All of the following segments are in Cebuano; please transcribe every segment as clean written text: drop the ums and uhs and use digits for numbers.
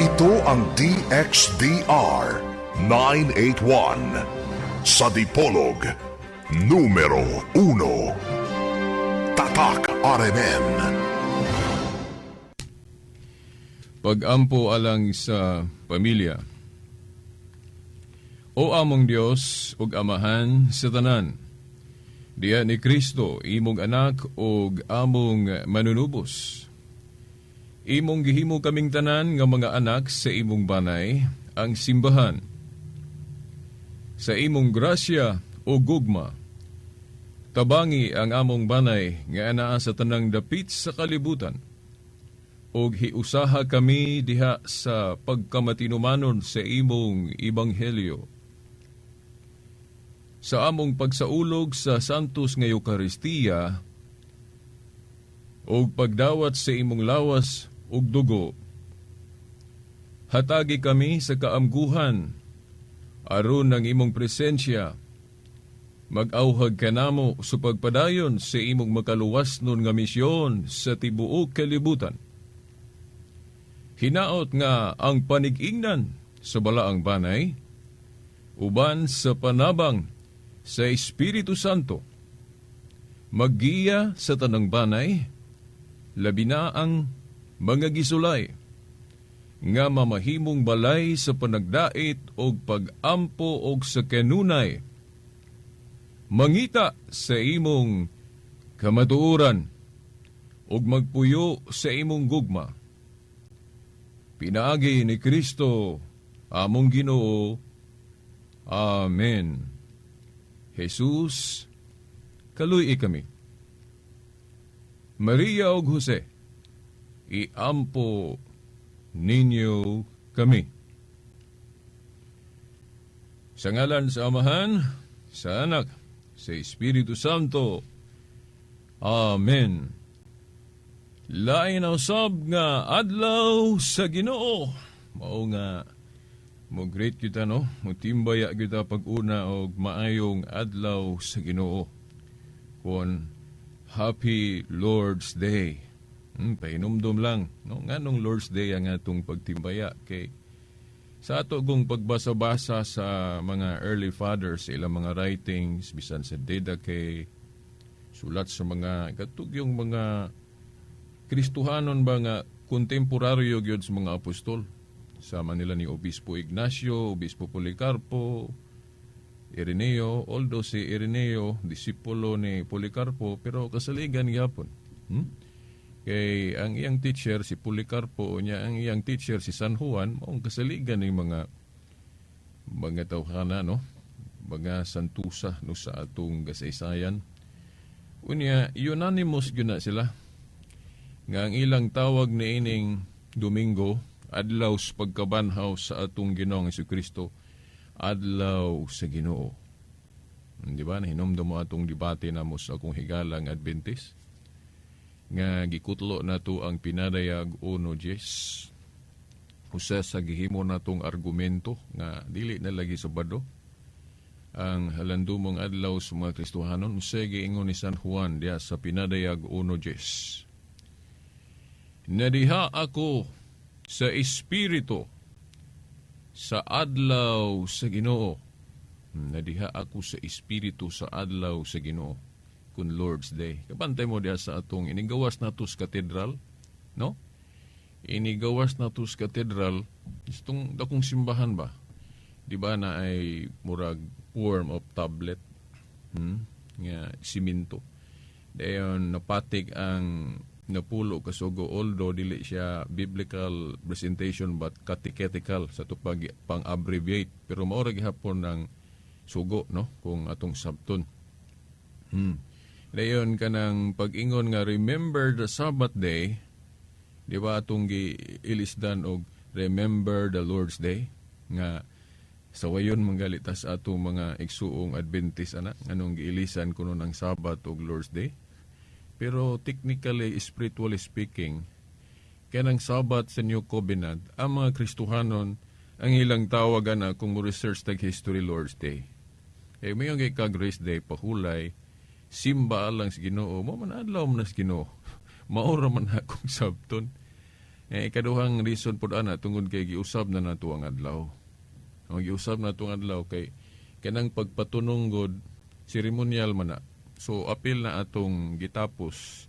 Ito ang DXDR 981 sa Dipolog, numero 1. Tatak RMN. Pag-ampo alang sa pamilya. O among Dios ug Amahan sa tanan, diha ni Kristo, imong anak ug among manunubos, imong gihimo kaming tanan nga mga anak sa imong banay, ang simbahan. Sa imong grasya o gugma, tabangi ang among banay nga anaa sa tanang dapit sa kalibutan ug hiusaha kami diha sa pagkamatinumanon sa imong ebanghelyo. Sa among pagsaulog sa Santos nga Eukaristiya ug pagdawat sa imong lawas ug dugo, hatagi kami sa kaamguhan aron ang imong presensya mag-awhag kanamo sa pagpadayon sa imong makaluwas nun nga misyon sa tibuok kalibutan. Hinaot nga ang panig-ingnan sa balaang banay, uban sa panabang sa Espiritu Santo, maggiya sa tanang banay, labi na ang mga gisulay, nga mamahimong balay sa panagdait og pag-ampo og sa kanunay, mangita sa imong kamatuoran ug magpuyo sa imong gugma. Pinaagi ni Kristo, among Ginoo. Amen. Jesus, kaluy kami. Maria ug Jose, iampo ninyo kami. Sa ngalan sa Amahan, sa Anak, sa Espiritu Santo. Amen. Lain na usab nga adlaw sa Ginoo. Mao nga mo greet kita, no, mo timbaya kita pag-una og maayong adlaw sa Ginoo. Kon Happy Lord's Day. Pahinumdum lang, no, nganong Lord's Day ang atong pagtimbaya? Kay sa ato kong pagbasa-basa sa mga early fathers, ilang mga writings, bisan sa Didache, sulat sa mga katugyong mga Kristohanon ba nga kontemporaryo gyud sa mga apostol. Sama nila ni Obispo Ignacio, Obispo Policarpo, Ireneo, although si Ireneo, disipulo ni Policarpo, pero kasaligan gyapon. Kay ang iyang teacher si Policarpo, niya ang iyang teacher si San Juan, maong kasaligan ng mga tawhana, no? Mga santusa, no, sa atong kasaysayan. Unya, unanimous gyud na sila nga ang ilang tawag ni ining Domingo, adlaw sa pagkabanhaw sa atong Ginoong Kristo, adlaw sa Ginoo. Di ba? Nahinumdum mo atong debate namo sa akong higalang Adventist nga gikutlo nato ang Pinadayag 1:10. Usa sa gihimo natong argumento nga dili na lagi Sabado ang halandumong adlaw sa mga Kristohanon, usa giingon ni San Juan diya sa Pinadayag 1:10. "Nadiha ako sa Espiritu sa adlaw sa Ginoo." Nadiha ako sa Espiritu sa adlaw sa Ginoo kun Lord's Day. Kabantay mo diya sa atong inigawas nato sa katedral, no? Inigawas nato sa katedral, itong dakong simbahan ba? Di ba na ay murag form of tablet, Nga simento. Dayon napatik ang napulo ka sugo, although dili siya biblical presentation but catechetical sa ato pag pang-abbreviate, pero mao ra gihapon ang sugo, no, kung atong sabton. Dayon kanang pag-ingon nga "Remember the Sabbath day," di ba atong giilisdan og "Remember the Lord's Day" nga sawayon manggalita sa atong mga igsuong Adventist ana, anong giilisan kuno ng Sabbath ug Lord's Day. Pero technically, spiritually speaking, kanang Sabbath sa New Covenant, ang mga Kristohanon, ang ilang tawagan na kung mo research tag history, Lord's Day. Eh, mayon kay ka Grace Day, pahulay, simba lang sa Ginoo, mo man adlaw man sa Ginoo. Maura man akong sabton. Eh, ikaduhang reason pod ana tungod kay giusab na nato ang adlaw. Ang giusab na ang adlaw kay kanang pagpatunong god, seremonyal man na. So apil na atong gitapos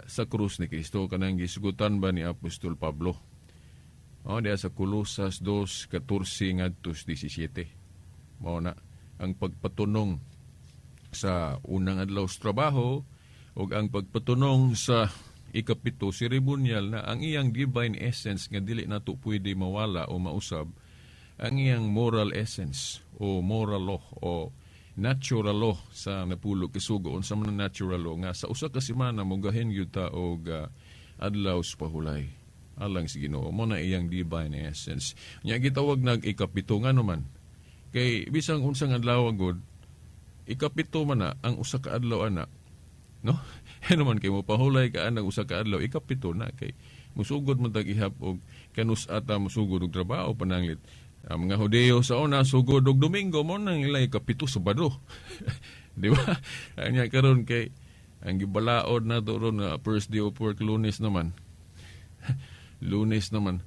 sa krus ni Kristo, kanang gisugutan ba ni Apostol Pablo. Oh, diya sa Kolosas 2:14 ngadto 17. Mao na ang pagpatunong sa unang adlaw sa trabaho ug ang pagpatunong sa ikapito, seremonyal na ang iyang divine essence nga dili nato pwede mawala o mausab, ang iyang moral essence o moral law o natural law sa napulo ka sugo. Unsa man ang natural law? Nga sa usa ka semana mogahin gyud ta og adlaw sa pahulay alang sa Ginoo. Mo na iyang divine essence nya. Gitawag nag ikapito, ngano man? Kay bisang unsang adlaw gud, ikapito man na ang usa ka adlaw ana, no? Ano man kay mo pahulay ka anang usa ka adlaw, ikapito na, kay musugod man tag ihap og kanus ata musugod og trabaho. Pananglit ang mga Hudeo sa una, sugod og Domingo, mo nang ila ikapito, Sabado, di ba? Anya karon kay ang gibalaod na to ron nga first day of work, Lunes naman, Lunes naman.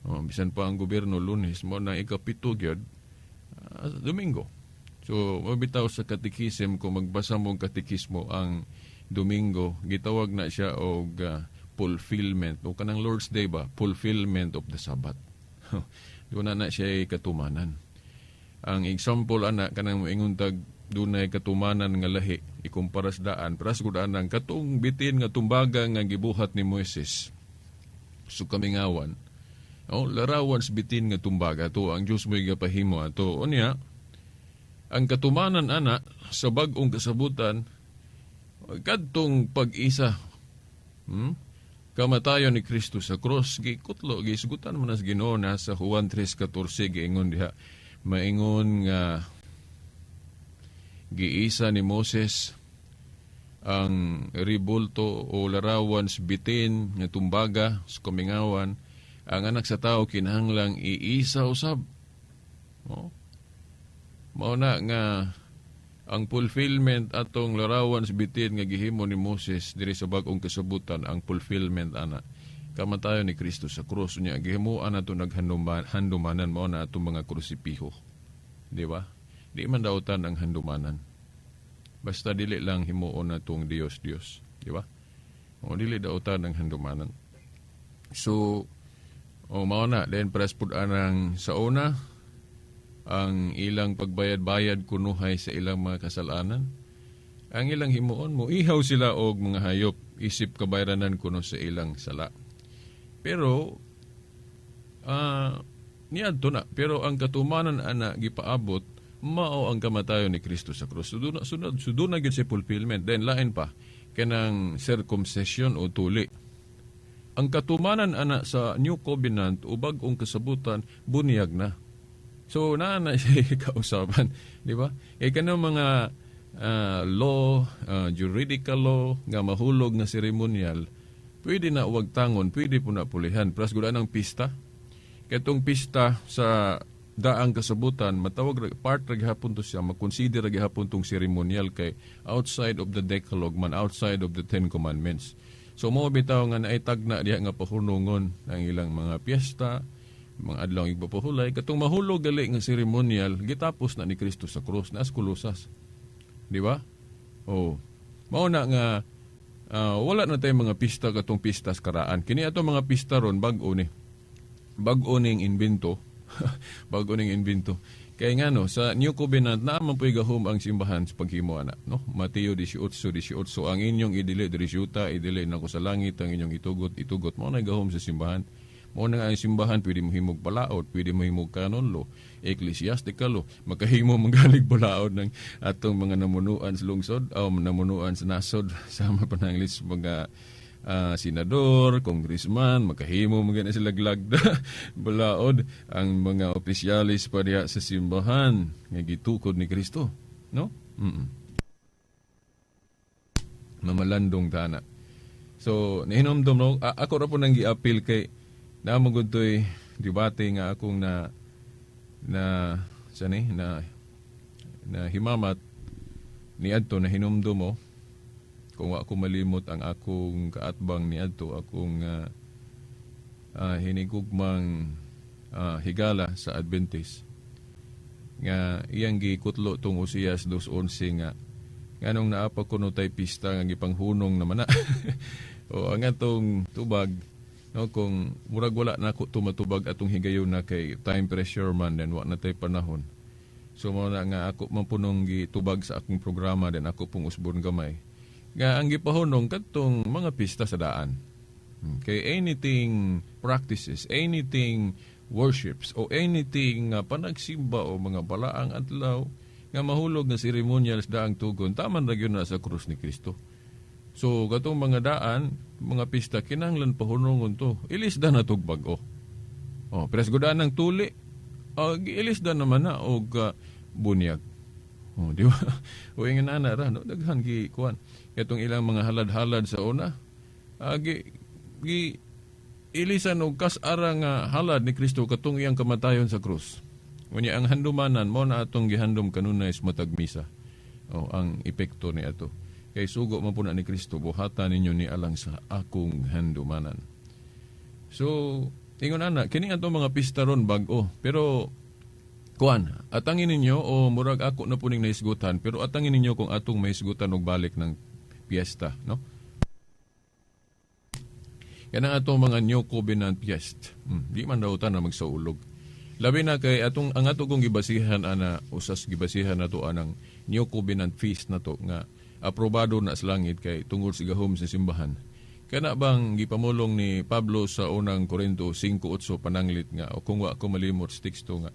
Oh, bisan pa ang gobyerno, Lunes. Mo na ikapito gyud, Domingo. So mabitaw sa katikism, kung magbasa mo ang katikismo, ang Domingo gitawag na siya og fulfillment o kanang Lord's Day ba, fulfillment of the Sabbath. Doon na na siya katumanan. Ang example ana, kanang moingon tag dunay katumanan nga lahi ikumpara sa daan, pras gud anang katong bitin nga tumbaga nga gibuhat ni Moises. So kamingawan, oh, larawan sa bitin nga tumbaga to ang Dios mo'y gapahimo ato. Unya ang katumanan ana sa bag-ong kasabutan, kadtong pag-isa, Kamatayon ni Kristo sa cross, gikutlo, gisgutan man sa Ginoo na sa Juan 3:14, giingon diha, maingon nga giisa ni Moses ang ribulto o larawan sa bitin nga tumbaga sa kamingawan, ang Anak sa Tao kinahanglang iisa usab. Oh. Mao na nga ang fulfillment atong larawan sa bitin nga gihimo ni Moses diri sa bag-ong kasabutan, ang fulfillment ana, kamatayon ni Kristo sa krus. Unya gihimuan nato naghandumanan, mao na atong mga krusipiho, di ba? Di man dautan ang handumanan, basta dili lang himuon natong Dios Dios, di ba? O dili dautan ang handumanan. So o mao na then pares pud anang sa una, ang ilang pagbayad-bayad kunuhay sa ilang mga kasalanan. Ang ilang himuon mo, ihaw sila og mga hayop isip kabayranan kuno sa ilang sala. Pero niadto na, pero ang katumanan ana gipaabot mao ang kamatayon ni Kristo sa krus. So doon sunod, so doon na gyud sa fulfillment. Then lain pa kanang circumcision o tuli. Ang katumanan ana sa New Covenant o bag-ong kasabutan, bunyag na. So naa na siya kausaban, di ba? E kanang mga law, juridical law nga mahulog nga seremonial, pwede na wag tangon, pwede po na pulihan. Plus gud ang pista. Katong pista sa daang kasabutan, matawag part ra gihapon to siya, makonsider ra gihapon tong ceremonial kay outside of the Decalogue man, outside of the Ten Commandments. So mo bitaw nga naitag na diha nga pahunungon ang ilang mga piyesta, mga adlaw igpapahulay, katong mahulog gali nga seremonial, gitapos na ni Kristo sa krus, na kulusas. Di ba? Oh. Mao na nga wala na tayong mga pista katong pista sa karaan. Kini ato mga pista ron, bag-o ni. Bag-o ning invento. Bag-o ning invento. Kaya nga no, sa New Covenant naa man po'y gahom ang simbahan sa paghimo ana, no? Mateo 18:18, "Ang inyong idili diri sa yuta, idili nako sa langit, ang inyong itugot, itugot." Mao na gahom sa simbahan. Mao na nga ang simbahan pwede mo himog balaod, pwede mo himog canon law, ecclesiastical law, makahimo magalig balaod ng atong mga namunuan sa lungsod o namunuan sa nasod, sama pananglit sa mga senador, congressman, makahimo mga na sila glagda balaod ang mga opisyalis pa diha sa simbahan nga gitukod ni Kristo, no? Mamalandong tana. So, nahinomdom no, ako ra po nang giapil kay naa man gud to'y debate nga akong na na sa ni na na himamat niadto. Na hinumdum mo kung wa ko malimot ang akong kaatbang niadto, akong Hinigugmang higala sa Adventist nga iyang gikutlo tong Osias 2:11 nga nganong naa pa kuno tay pista nga gipanghunong naman na. O ang atong tubag, no, kung murag wala na ko tumatubag atong higayon na kay time pressure man, then wa na tay panahon. So mao na nga ako man punong gitubag sa akong programa, then ako pong usbon gamay nga ang gipahunong kadtong mga pista sa daan. Kay anything practices, anything worships, o anything nga panagsimba o mga balaang adlaw nga mahulog nga ceremonials daang tugon, taman ra gyud na sa krus ni Kristo. So katong mga daan, mga pista, kinahanglan pahunongon to. Ilis da na tog bag-o. Oh, presgodaan ng tuli. Ilis da naman na og bunyag. Oh, di ba? O ingon ana ra, no, daghan gi kuan. Katong ilang mga halad-halad sa una, gi ilisan og kas-ara nga halad ni Kristo katong iyang kamatayon sa krus. Unya ang handumanan mo na atong gihandom kanunay sa matag misa. Oh, ang epekto ni ato. Kay sugo man po na ni Kristo, buhatan ninyo ni alang sa akong handumanan. So, ingon ana, kini atong mga pista ron bag-o. Pero kuan, atangin ninyo o murag ako na puning nahisgutan, pero atangin ninyo kung atong mahisgutan og balik ng piyesta, no? Kanang atong mga New Covenant Fiest. Di man daw ta na magsaulog. Labi na kay atong ang ato kong gibasihan ana, usas gibasihan nato anang New Covenant Feast nato nga aprobado na sa langit kay tungod sa gahom sa simbahan. Kana bang gipamulong ni Pablo sa unang Korinto 5:8 pananglit nga, o kung wa ko malimot sa teksto, nga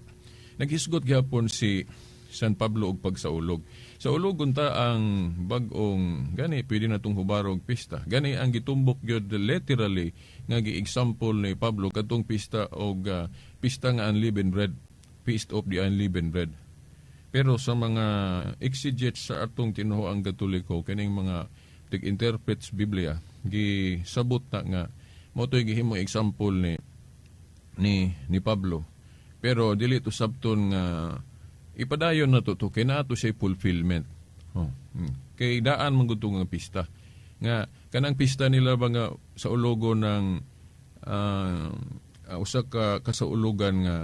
naghisgot gihapon si San Pablo og pagsaulog. Sa ulog unta ang bag-ong gani pwede na tong hubarog pista. Gani ang gitumbok gyud literally nga gi-example ni Pablo kadtong pista og pista nga unleavened bread, Feast of the Unleavened Bread. Pero sa mga exegetes sa atong tinuoang Katoliko, kining mga tig-interpret sa Biblia, gisabot na nga mao to'y gihimong example ni Pablo. Pero dili to sabton nga ipadayon na to kay naa to siya fulfillment. Oh. Kay daan man gud nga pista. Nga kanang pista nila ba nga sa ulogo ng usa ka kasaulugan nga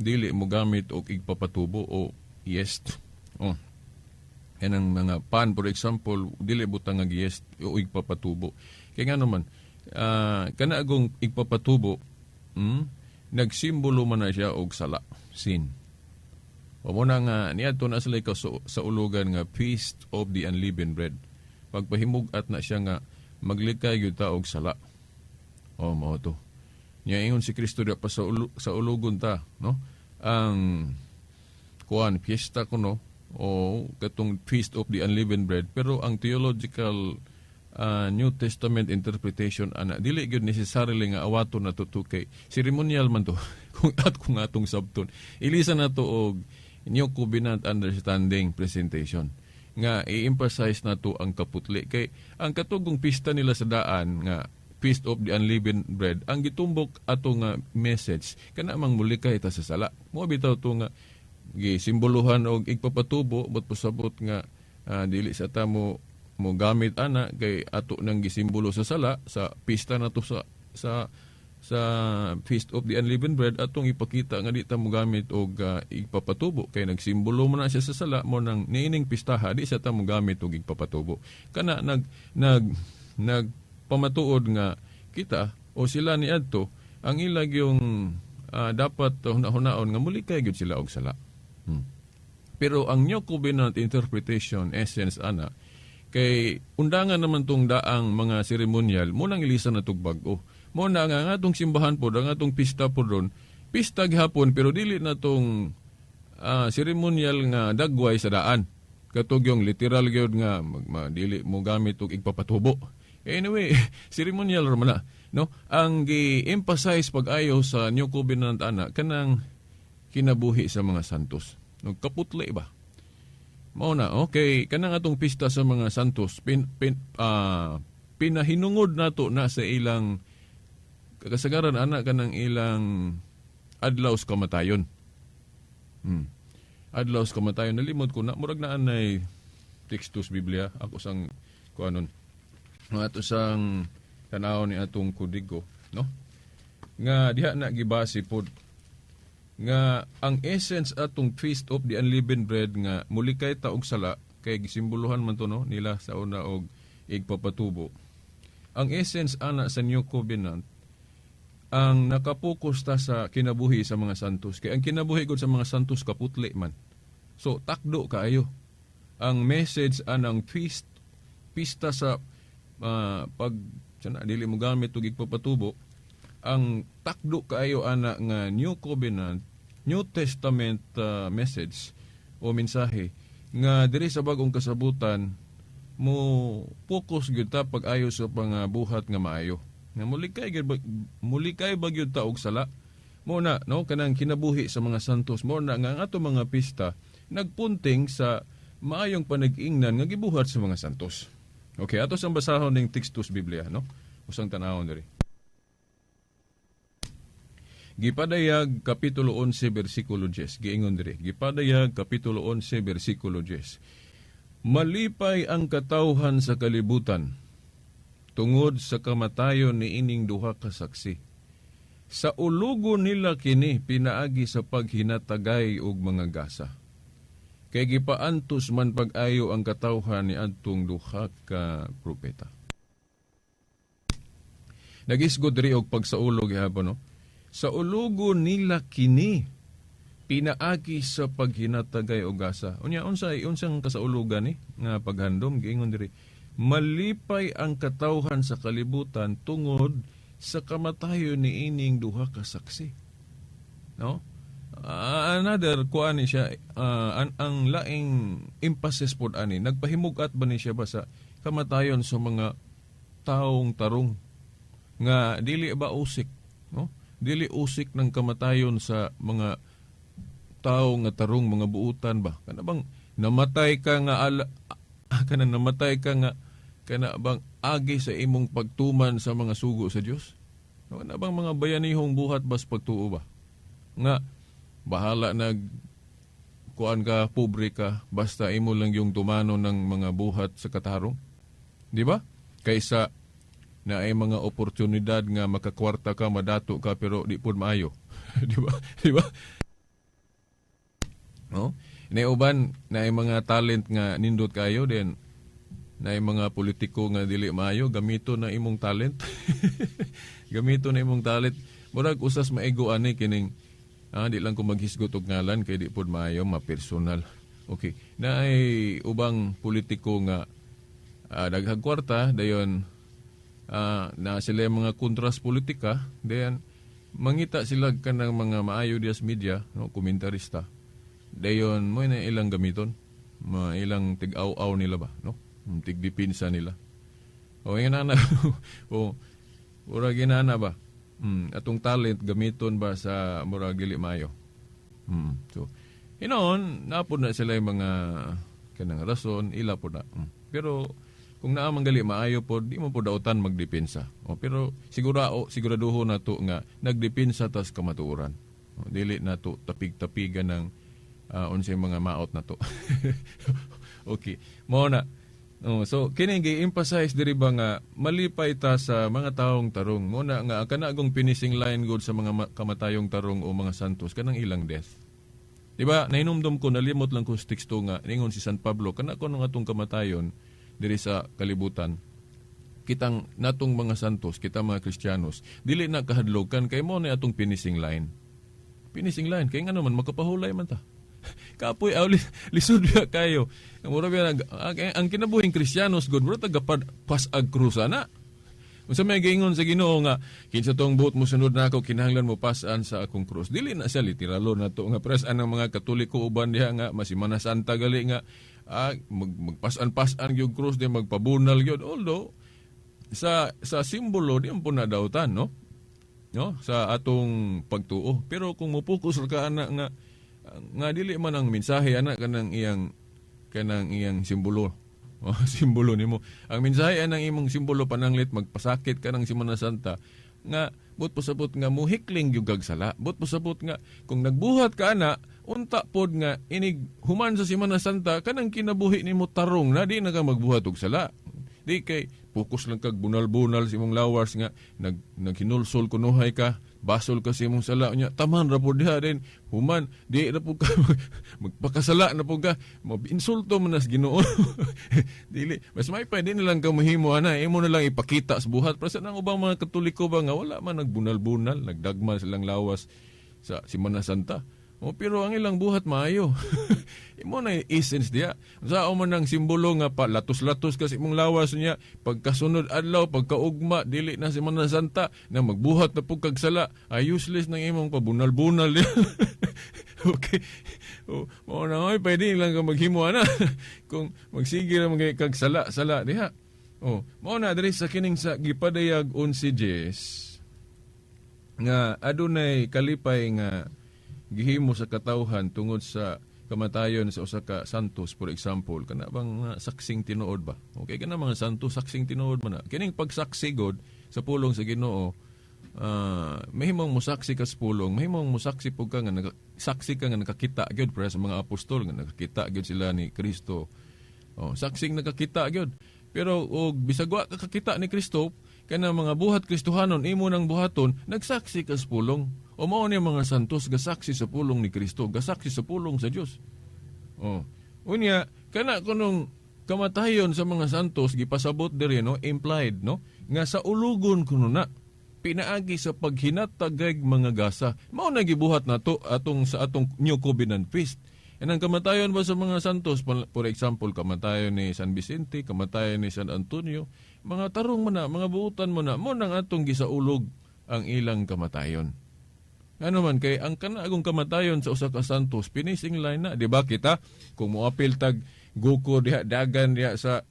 dili mo gamit og igpapatubo o yeast. Oh. Kanang mga pan, for example, dili butang nga yeast o igpapatubo. Kay nga naman, kana agong igpapatubo, nagsimbolo man na siya og sala, sin. O mo na nga niadto na sila ka sa ulugan nga Feast of the Unleavened Bread. Pagpahimug-at na siya nga maglikay gyud ta og sala. O mao to. Nya ingon si Kristo pa sa ulugon ta, no? Ang kuan fiesta kuno o katong Feast of the Unleavened Bread, pero ang theological New Testament interpretation ana, dili gyud necessarily nga awato na to kay ceremonial man to. Kung at kung atong sabton, ilisan na to og New Covenant understanding presentation nga i-emphasize na to ang kaputli, kay ang katugong pista nila sa daan nga Feast of the Unleavened Bread, ang gitumbok ato nga message kana mang mulikay ta sa sala. Mo bitaw to nga gisimboluhan og igpapatubo, but pasabot nga dili sa ta mo gamit ana kay ato nang gisimbolo sa sala sa pista na to sa Feast of the Unleavened Bread. Atong ipakita nga di ta mo gamit og igpapatubo kay nagsimbolo mo na siya sa sala. Mo nang niining pistaha, di sa ta mo gamit og igpapatubo. Kana nag nag nagpamatuod nga kita o sila ni adto ang ilag yung dapat hunahunahon nga mulikay gyud sila og sala. Pero ang New Covenant interpretation essence ana, kay undangan naman tong daang mga seremonyal mo nang ilisan na tug bag-o. Mo na nga nga atong simbahan po, ang atong pista po doon, pista gihapon, pero dili na tong seremonyal nga dagway sa daan. Katog yung literal gyud nga dili mo gamit og igpapatubo. Anyway, ceremonial ra man na, no? Ang gi-emphasize pag-ayo sa New Covenant ana kanang kinabuhi sa mga santos. No, kaputli ba? Mao na, okay, kanang atong pista sa mga santos, pinahinungod nato na sa ilang kasagaran ana kanang ilang adlaw sa kamatayon. Adlaw sa kamatayon, nalimot ko na murag na anay tekstos Biblia ako sang kuanon. Mga ato sang tanaw ni atong kodigo, no? Nga diha na gibase pod nga ang essence atong Feast of the Unleavened Bread nga mulikay ta og sala, kay gisimboluhan man to, no, nila sa una og igpapatubo. Ang essence ana sa New Covenant, ang nakapokus ta sa kinabuhi sa mga santos, kay ang kinabuhi gud sa mga santos kaputli man. So takdo kaayo ang message anang feast, pista sa pag sana dili mo gamit og igpapatubo. Ang takdo kaayo ana nga New Covenant, New Testament message o mensahe nga diri sa Bagong Kasabutan mo focus gyud ta pag-ayo sa pangabuhat nga maayo, nga mulikay ba gyud ta og sala mo na, no, kanang kinabuhi sa mga santos. Mo na nga ang ato mga pista nagpunting sa maayong panag-ingnan nga gibuhat sa mga santos. Okay, ato sang basahon ning tekstos Biblia, no, usang tanawon diri. Gipadayag kapitulo 11 bersikulo 10. Giingon diri. Gipadayag kapitulo 11 bersikulo 10. Malipay ang katawhan sa kalibutan tungod sa kamatayon ni ining duha ka saksi. Sa ulugo nila kini pinaagi sa paghinatagay og mga gasa. Kay gipaantos man pag-ayo ang katawhan ni adtong duha ka propeta. Nagisgod diri og pagsaulog gihapon, no? Sa ulugo nila kini pinaagi sa paghinatagay og gasa. Unya, unsang kasaulugan ni nga paghandom? Giingon diri, malipay ang katawhan sa kalibutan tungod sa kamatayon ni ining duha ka saksi. No? Another kuan ni siya, ang laing emphasis pod ani, nagpahimugat ba ni siya ba sa kamatayon sa mga taong tarong nga dili ba usik, no? Dili usik ng kamatayon sa mga tao nga tarong, mga buutan ba, kana bang namatay ka nga ala, kana namatay ka nga kana bang agi sa imong pagtuman sa mga sugo sa Dios, no? Kana bang mga bayanihong buhat bas pagtuo ba nga bahala nag kuan ka, pobre ka, basta imo lang yung tumano ng mga buhat sa katarong, di ba, kaysa na ay mga oportunidad nga makakwarta ka, madato ka, pero di pud maayo, di ba? Di ba, no? Na uban na ay mga talent nga nindot kayo, then na ay mga politiko nga dili maayo, gamito na imong talent, gamito na imong talent. Murag usas maigo ani kining di lang ko maghisgot og ngalan kay di pud maayo ma-personal. Okay, na ay ubang politiko nga daghang kwarta, dayon na sila yung mga kontras politika, then mangita sila kanang mga maayo dias media, no, komentarista, dayon mo na ilang gamiton, ma ilang tig-aw-aw nila ba, no, tigdipinsa nila o ingana o murag inana ba, atong talent gamiton ba sa murag dili maayo. So hinoon napod na sila yung mga kanang rason ila pod na. Pero kung naa man gali maayo pod, di mo pod dautan magdepensa. O, pero siguraduho na to nga nagdepensa tas kamatuoran. O, dili na to tapig-tapigan ng unsay mga maot na to. Okay. Mao na. Oh, so kini gi-emphasize diri ba nga malipay ta sa mga taong tarong. Mo na nga kanagong finishing line god sa mga kamatayong tarong o mga santos, kanang ilang death. Di ba? Nahinumdum ko, nalimot lang ko sa teksto nga ningon si San Pablo, kana ko nung atong kamatayon diri sa kalibutan, kitang natong mga santos, kita mga Kristiyanos, dili na kahadlokan kay mo na atong finishing line. Finishing line kay ngano man makapahulay man ta. Kapoy aw lisod biya kayo. Mura biya ang kinabuhing Kristiyanos god, mura taga pas-ag krusa na. Unsa may giingon sa Ginoo nga kinsa tong buot mo sunod nako, kinahanglan mo pas-an sa akong krus. Dili na siya literalo na to nga pres-an ng mga Katoliko uban diha nga masimana Santa gali nga magpas-an-pas-an gyud krus di magpabunal gyud. Although sa simbolo di po na dautan, no, no, sa atong pagtuo. Pero kung mo-focus ra ka ana nga nga dili man ang mensahe ana kanang iyang simbolo. Oh, simbolo nimo. Ang mensahe anang imong simbolo, pananglit magpasakit ka ng Semana Santa nga but pasabot nga muhikling gyud kag sala. But pasabot nga kung nagbuhat ka ana, unta pod nga inig human sa Semana Santa, kanang kinabuhi nimo tarong na, di na ka magbuhat og sala. Di kay focus lang kag bunal-bunal sa imong lawas nga naghinulsol kunuhay ka. Basol kasi imong sala nya, taman ra pud diha din human di ra pud ka magpakasala na pud ka, insulto man nas Ginoo. Dili mas may pa di na lang ka mahimo ana, imo na lang ipakita sa buhat para sa nang ubang mga Katoliko ba nga wala man nagbunal-bunal, nagdagma silang lawas sa Simana Santa. O, pero ang ilang buhat maayo. Imo na essence diya. Sa man ang simbolo nga pa latos-latos kasi imong lawas niya, pagkasunod adlaw, pagkaugma, dili na Semana Santa na magbuhat na pug kag sala, ay useless nang imong pabunal-bunal diya. Okay. O, mao na oy, pwede lang ka maghimo ana kung magsige ra man kag sala-sala diha. O, mao na diri sa kining sa gipadayag 11:10 nga adunay kalipay nga gihimo sa katawhan tungod sa kamatayon sa usa ka santos, for example, kana bang saksing tinuod ba? Okay, kana mga santos, saksing tinuod man na. Kining pagsaksi god sa pulong sa Ginoo, mahimong mosaksi ka sa pulong, mahimong mosaksi pud ka nga saksi ka nga nakakita gyud, para sa mga apostol nga nakakita gyud sila ni Kristo. Oh, saksing nakakita gyud. Pero og bisag wa ka kakita ni Kristo, kana mga buhat Kristohanon imo nang buhaton, nagsaksi ka sa pulong. O mao ni mga santos gasaksi sa pulong ni Kristo, gasaksi sa pulong sa Dios. Oh. Unya kana kunong kamatayon sa mga santos gipasabot diri, no, implied, no, nga sa ulugon kuno na pinaagi sa paghinatagay mga gasa. Mao na gibuhat nato atong sa atong New Covenant Feast. And ang kamatayon ba sa mga santos, for example, kamatayon ni San Vicente, kamatayon ni San Antonio, mga tarong man na, mga buutan mo na, mo nang atong gisaulog ang ilang kamatayon. Ano man kay ang kanagong kamatayon sa usa ka santos, finishing line na, di ba kita kung moapil tag guko diha dagan diha sa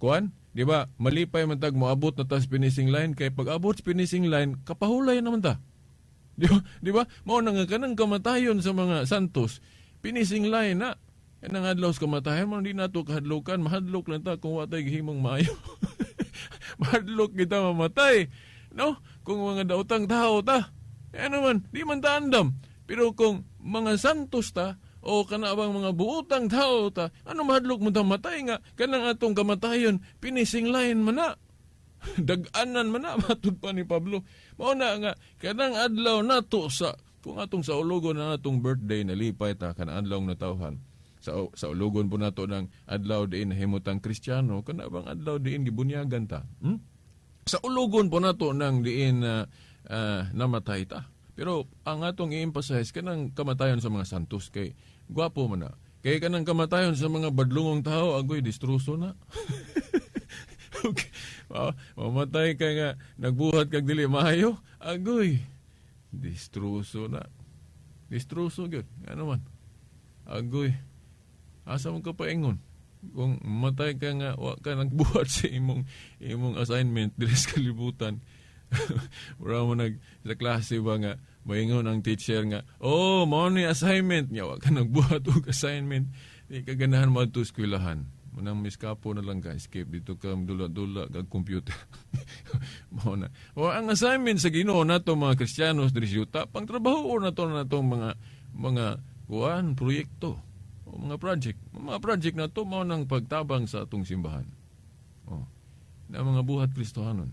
kuan, di ba? Malipay man tag moabot na ta sa finishing line, kay pag abot sa finishing line, kapahulay naman ta. Di ba? Di ba? Mao na nga kanang kamatayon sa mga santos, finishing line na. Kanang adlaw sa kamatayon mo di nato kahadlokan, mahadlok lang ta kung wa tay gihimong maayo. Mahadlok kita mamatay. No? Kung mga daotang tao ta. Eh, ano man, di man ta andam. Pero kung mga santos ta, o kana bang mga buutang tao ta, ano mahadlok mo ta matay nga kanang atong kamatayon, finishing line man na. Dag-anan man na, matud pa ni Pablo. Mao na nga kanang adlaw nato sa kung atong sa ulugon na atong birthday, nalipay ta kanang adlaw natawhan. Sa ulugon po nato ng adlaw diin nahimutang Kristiyano, kana bang adlaw diin gibunyagan ta. Sa ulugon po nato ng diin namatay ta. Pero ang atong i-emphasize kanang kamatayon sa mga santos kay gwapo man na. Kay kanang kamatayon sa mga badlungong tao, agoy, distruso na. Okay. Mamatay ka nga nagbuhat kag dili maayo, agoy, distruso na. Distruso gyud. Ano man? Agoy. Asa man ka paingon? Kung mamatay ka nga wa ka nagbuhat sa imong assignment diri sa kalibutan. Mura mo nag sa klase ba nga maingon ang teacher nga, "Oh, mao ni assignment niya," wa ka nagbuhat og assignment. Di ka ganahan mo adto eskwelahan. Munang miskapo na lang ka, escape dito ka dula-dula kag computer. Mao na. O ang assignment sa Ginoo nato mga Kristiyanos diri sa yuta, pangtrabaho nato na natong mga kuan proyekto o mga project. Mga project nato mao nang pagtabang sa atong simbahan. O, na mga buhat Kristohanon.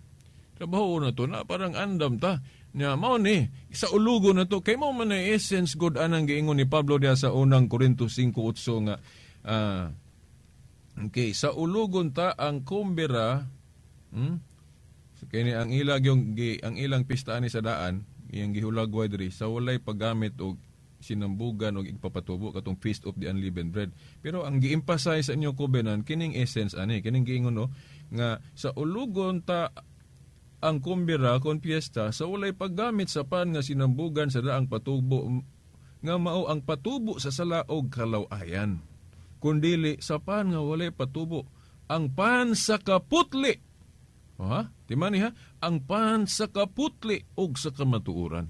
Trabaho na to na parang andam ta. Nya mao ni sa ulugo na to kay mao man na essence god anang giingon ni Pablo diha sa unang Korinto 5:8 nga okay, sa ulugon ta ang kumbira. So, kini ang ilag yung gi, ang ilang pista ani sa daan, iyang gihulagway diri sa walay paggamit og sinambugan og igpapatubo, katong Feast of the Unleavened Bread. Pero ang gi-emphasize sa inyo covenant kining essence ani, kining giingon, no, nga sa ulugon ta ang kumbira kon piyesta sa walay paggamit sa pan nga sinambugan sa daang patubo nga mao ang patubo sa sala og kalaw-ayan. Kundili sa pan nga walay patubo, ang pan sa kaputli. O, ha? Timani ha? Ang pan sa kaputli og sa kamatuoran.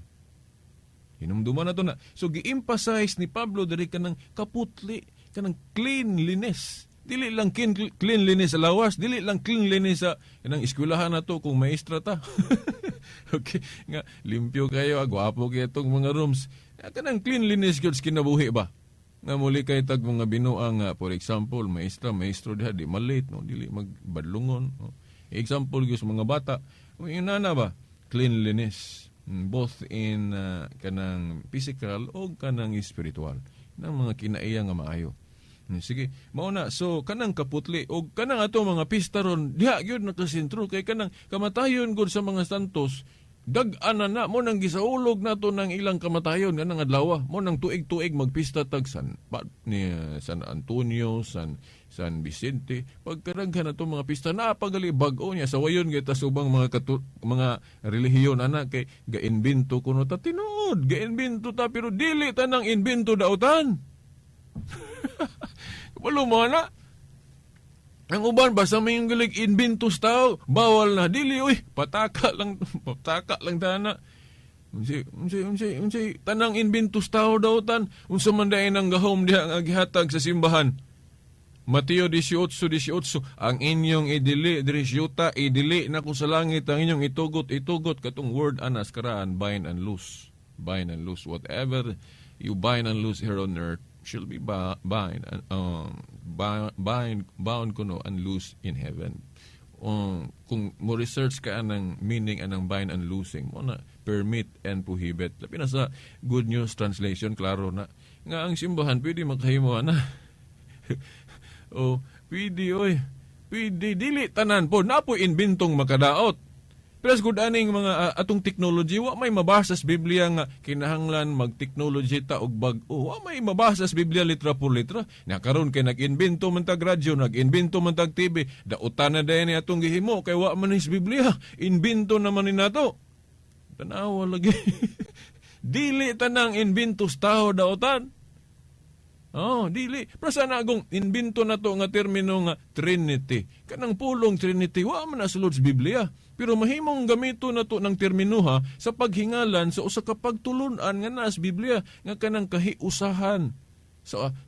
Hinumduman na to na. So gi-emphasize ni Pablo diri kanang kaputli, kanang cleanliness. Dili lang cleanliness sa lawas, dili lang cleanliness sa kanang eskwelahan na to kung maestra ta. Okay, nga limpyo kayo, gwapo kayo itong mga rooms. Kanang cleanliness gyud sa kinabuhi ba? Nga muli kay tag mga binuang nga, for example, maestra, maestro diha di malate, no, dili magbadlungon. No? Example gyud sa mga bata, yung nana ba, cleanliness. Both in kanang physical o kanang spiritual ng mga kinaiya nga maayo. Sige, mao na. So kanang kaputli og kanang ato mga pista ron diha gyud nakasentro kay kanang kamatayon gud sa mga santos, dag-an na na mo nang gisaulog nato ng ilang kamatayon kanang adlaw mo nang tuig-tuig magpista tag San pa, ni San Antonio, San San Vicente. Pagkaraghan nato mga pista na pagali bag-o niya sa wayon kita sa ubang mga mga relihiyon ana kay ga-invento kuno ta. Tinuod ga-invento ta, pero dili tanang invento dautan. Walo mo na. Ang uban basta may yung galig inventos tao, bawal na dili uy, pataka lang, pataka lang tana. Unsay unsay unsay unsay tanang inventos tao daw tan, unsa man dayon ang gahom diha nga gihatag sa simbahan? Mateo 18:18, ang inyong idili diri sa yuta, idili na ko sa langit, ang inyong itugot, itugot. Katong word anas karaan, bind and loose. Bind and loose. Whatever you bind and loose here on earth shall be bind and bind bound kuno and loose in heaven. Kung mo research ka anang meaning anang bind and loosing mo na, permit and prohibit. Labi na sa Good News Translation, klaro na nga ang simbahan pwede makahimo ana. Oh, pwede oy. Pwede, dili tanan po na po inbintong makadaot. Pero good aning mga atong technology, wa may mabasa sa Biblia nga kinahanglan mag-technology ta og bag-o. Wa may mabasa sa Biblia litra por litra. Na karon kay nag-invento man tag radyo, nag-invento man tag TV, dautan na dayon ni atong gihimo kay wa man ni sa Biblia. Invento naman ni nato. Tanawa lagi. Dili tanang inventos tao daotan. Oh, dili. Pero sana agong invento na to nga termino nga Trinity. Kanang pulong Trinity, wa man na sulod sa Biblia. Pero mahimong gamito na to ng termino ha sa paghingalan sa usa ka pagtulunan nga naa sa Biblia nga kanang kahiusahan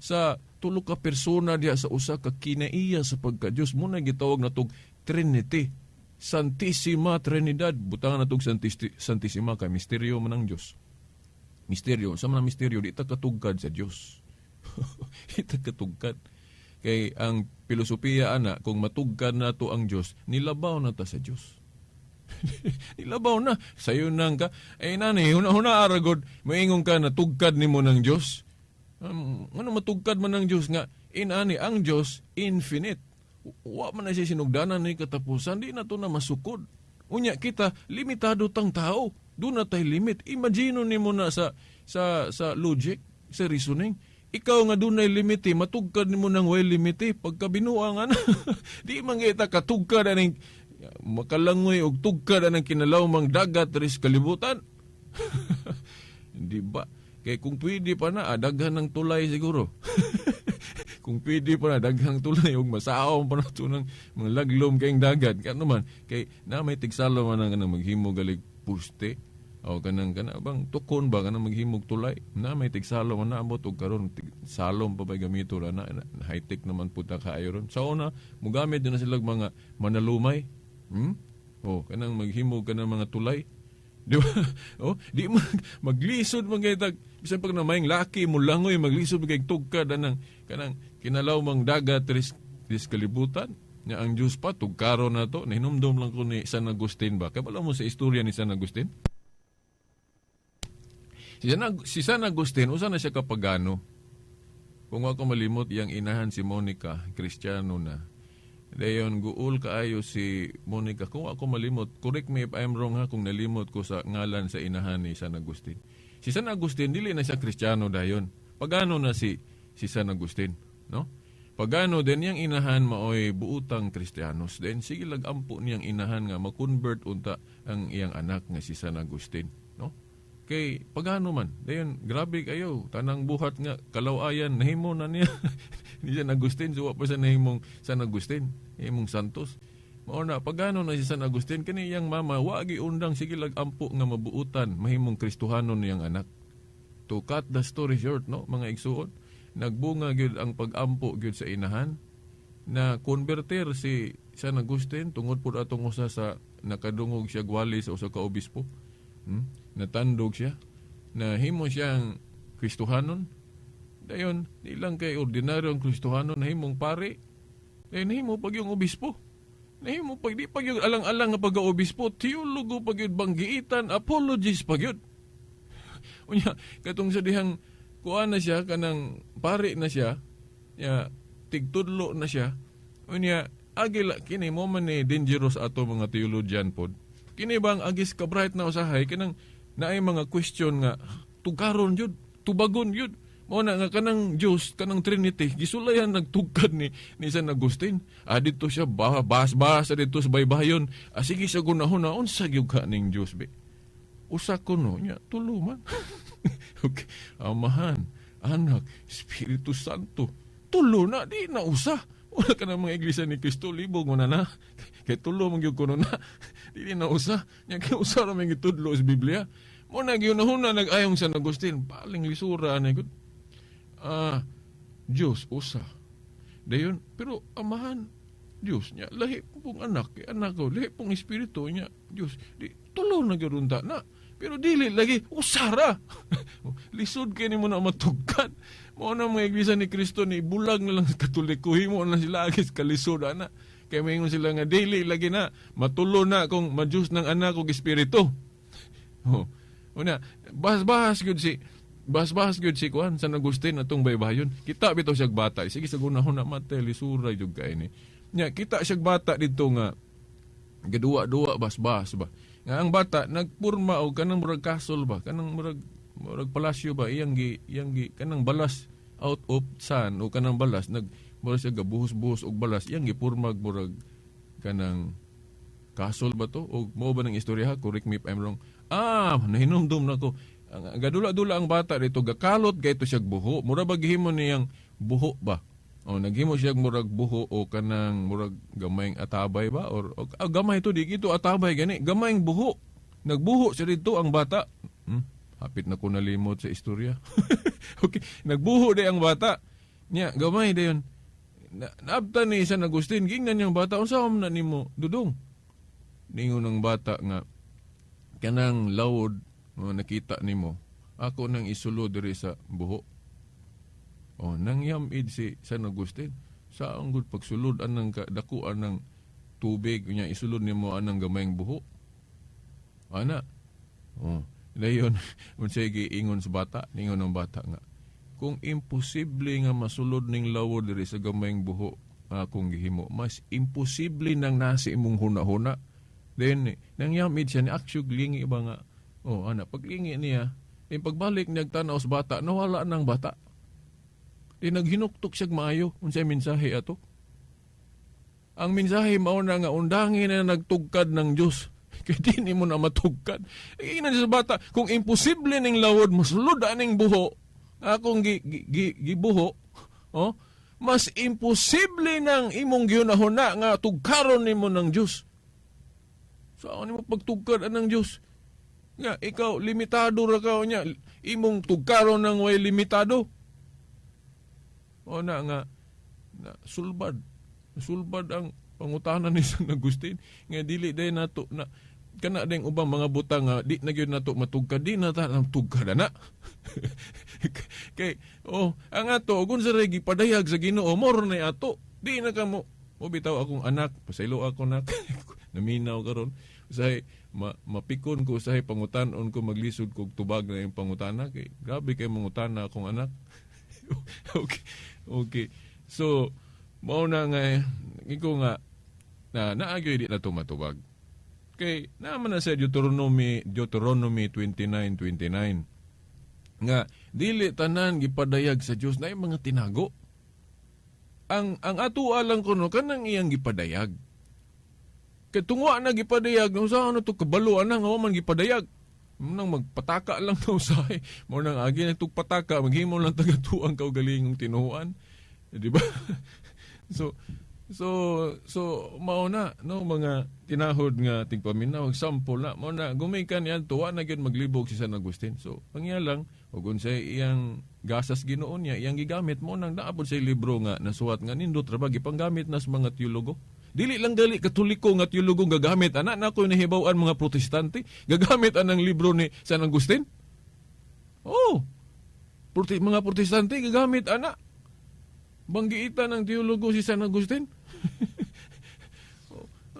sa tulo ka persona diha sa usa ka kinaiya sa pagka-Dios mo na gitawag natog Trinity. Santissima Trinidad. Butangan natog Santissima kay misteryo man ang Dios. Misteryo, sa man ang misteryo, di ta katugkad sa Dios. Di ta katugkad. Kay ang filosofiya ana, kung matugkad na to ang Dios, nilabaw na ta sa Dios. Nilabaw na. Sayo nang ka. Eh nani, huna-huna aragod, maingon ka na tugkad nimo ng Dios. Ano matugkad man ng Dios nga inani ang Dios infinite. Wa man na siya sinugdanan ni katapusan, di na to na masukod. Unya kita limitado tang tao. Doon na tay limit. Imagine nimo na sa logic, sa reasoning. Ikaw nga dunay limite, matugkad nimo ng way limite pagka binuang ana. Di man kita katugkad aning makalangoy og tugkad anang kinalawmang dagat ris kalibutan. Di ba? Kay kung pwede pa na, daghan ng tulay siguro. Kung pwede pa na, daghang tulay ug masaom pa na ito ng mga laglom kayong dagat. Kaya naman, kay na may tigsalo man ang kanang maghimo galig puste. O kanang kana bang tukon ba kanang maghimog tulay na may tigsalo man na ambot og karon salom pa ba'y gamito ra na, high-tech naman pud ta kaayo ron. Sa una mogamit din na sila mga manalumay. Oh, kanang maghimog ka ng mga tulay. Di ba? Oh, di maglisod man kay tag bisan pag namayng laki mo langoy, maglisod man kay tugkad anang kanang kinalaw mang dagat ris kalibutan. Nya ang Dios pa tugkaron na to. Nahinumdom lang ko ni San Agustin ba. Kabalo mo sa istorya ni San Agustin? Si San Agustin, usa na siya ka pagano. Kung ako malimot, iyang inahan si Monica, Kristiyano na. Dayon guol kaayo si Monica. Kung ako malimot, correct me if I'm wrong ha, kung nalimot ko sa ngalan sa inahan ni San Agustin. Si San Agustin, dili na siya Kristiyano dayon. Pagano na si San Agustin, no? Pagano din niyang inahan maoy buutang Kristiyanos. Then sige lag-ampo niyang inahan nga ma-convert unta ang iyang anak nga si San Agustin, no? Kay pagano man, dayon grabe kayo, tanang buhat nga kalawayan nahimo na niya ni San Agustin, so wa pa siya nahimong San Agustin, himong Santos. Mao na pagano na si San Agustin, kani iyang mama wa undang, sige lag-ampo nga mabuutan mahimong Kristohanon niyang anak. To cut the story short, no, mga igsuon, nagbunga gyud ang pag-ampo gyud sa inahan na konberter si San Agustin tungod pud atong usa sa nakadungog siya gwali sa usa ka obispo. Natandog siya. Nahimo siyang Kristohanon. Dayon, di lang kay ordinaryong Kristohanon, nahimong pare. Dayon nahimo pag yung obispo. Nahimo pag di pag yun alang-alang nga pag-obispo, teologo pag yun banggiitan, apologist pag yun. Unya, katong sa dihang kuan na siya, kanang pari na siya, ya, tigtudlo na siya. Unya, agila, kini mo man ni dangerous ato mga theologian pod. Kini bang agis ka bright na usahay, kanang naay mga question nga, tugaron yun, tubagon yun. Mo na nga kanang Diyos, kanang Trinity, gisulayan nagtugkad ni San Agustin. Ah, dito siya, bas-bas, dito sa baybayon. Ah, sige sa gunahon na, unsa gyud ka ning Diyos, be? Usa ko no, nya, tulo man. Okay. Amahan, Anak, Espiritu Santo. Tulo na, di na usa. Wala ka na mga iglesia ni Kristo, libog mo na na. Kay tulo man gyud kuno na. Di na usa. Nya kay usa ra man gitudlo sa Biblia. Mo na gyud na nag-ayong San Agustin, paling lisura ani gud. Ah, Diyos usa. Dayon, pero amahan Diyos niya, lahi pong anak, kay anak ko, lahi pong espiritu niya, Diyos, di, tulo na gyud unta na. Pero dili lagi usara. Lisod kay nimo na matugkad. Mao na mga iglesia ni Kristo ni bulag na lang sa Katoliko, himo na sila agis kalisod ana. Kay maingon sila nga dili lagi na matulo na kung ma-Diyos ng anak ug espiritu. Oh. Una, basbas gyud si kuan San Agustin atong baybayon. Kita bitaw siya bata. Sige sa gunahon na mate lisura jud kay ni. Nya kita siya bata dito nga gaduwa-duwa basbas ba. Nga ang bata nagpurma og kanang murag castle ba, kanang murag palasyo ba, iyang gi kanang balas out of sun o kanang balas nag murag siya gabuhos-buhos og balas, iyang gipurmag murag kanang castle ba to o mo ba ng istorya ha? Correct me if I'm wrong. Ah, nahinumdum na ko. Ang gadula-dula ang bata dito, gakalot kay to siya buho. Mura ba gihimo niyang buho ba? O naghimo siya murag buho o kanang murag gamayng atabay ba or o, ah, gamay to di gito atabay gani, gamayng buho. Nagbuho siya dito ang bata. Hapit na ko nalimot sa istorya. Okay, nagbuho day ang bata. Nya gamay dayon. Na, naabtan ni San Agustin, gingnan niyang bata, unsa man na nimo dudong? Ningon ng bata nga kanang lawod nga nakita nimo, ako nang isulo diri sa buho. Oh, nang yamid si San Agustin, sa ang gud pagsulod anang dako anang tubig nya isulod nimo anang gamayng buho. Ana. Oh, dayon unsay giingon sa bata, ningon ang bata nga kung imposible nga masulod ning lawod diri sa gamayng buho akong gihimo, mas imposible nang nasi imong huna-huna. Then nang yamid siya ni aksyog lingi ba nga, oh ana paglingi niya, then pagbalik niya tanaw sa bata, nawala nang bata. Di naghinuktok siya maayo unsay mensahe ato. Ang mensahe mao na nga undangin na nagtugkad ng Dios. Kay di nimo na matugkad. Ingnan siya sa bata, kung imposible ning lawod mosulod aning buho, akong gibuho, oh, mas imposible nang imong gihunahuna nga tugkaron nimo ng Dios. So ano nimo pagtugkad anang Dios? Nga ikaw limitado ra ka nya, imong tugkaron nang way limitado. O na nga na sulbad. Sulbad ang pangutana ni San Agustin nga dili day nato na kana ding ubang mga butang nga di na gyud nato matugkad, di na ta tugkad na. Kay oh ang ato kung sa gipadayag sa Ginoo mor na ato, di na kamo mo bitaw akong anak, pasaylo ako nak. Naminaw karon usahay mapikon ko, usahay pangutan-on ko, maglisod kog tubag na yung pangutana kay grabe kay mangutana akong anak. Okay. Okay. So mao na nga iko nga na naagyoy di na tumatubag. Kay naman na sa Deuteronomy 29:29 nga dili tanan gipadayag sa Dios, na mga tinago. Ang ato alang kuno kanang iyang gipadayag. Kay tungwa na gipadayag, unsa ano to kabalo ana nga wa man gipadayag. Nang magpataka lang na usahay. Mao nang agi na pataka, maghimo lang tagatuang kaugalingong tinuohan. Eh, di ba? So mao na no mga tinahod nga tigpaminaw, example na mao na gumikan yan tuwa na gyud maglibog si San Agustin. So ang iya lang ug unsay iyang gasas Ginoo niya iyang gigamit mo nang naabot sa libro nga nasuwat nga nindot ra ba gipanggamit na sa mga teologo. Dili lang gali Katoliko nga teologo gagamit ana na ko nahibaw-an mga Protestante gagamit anang libro ni San Agustin. Oh. Mga Protestante gagamit ana. Banggiitan ng teologo si San Agustin.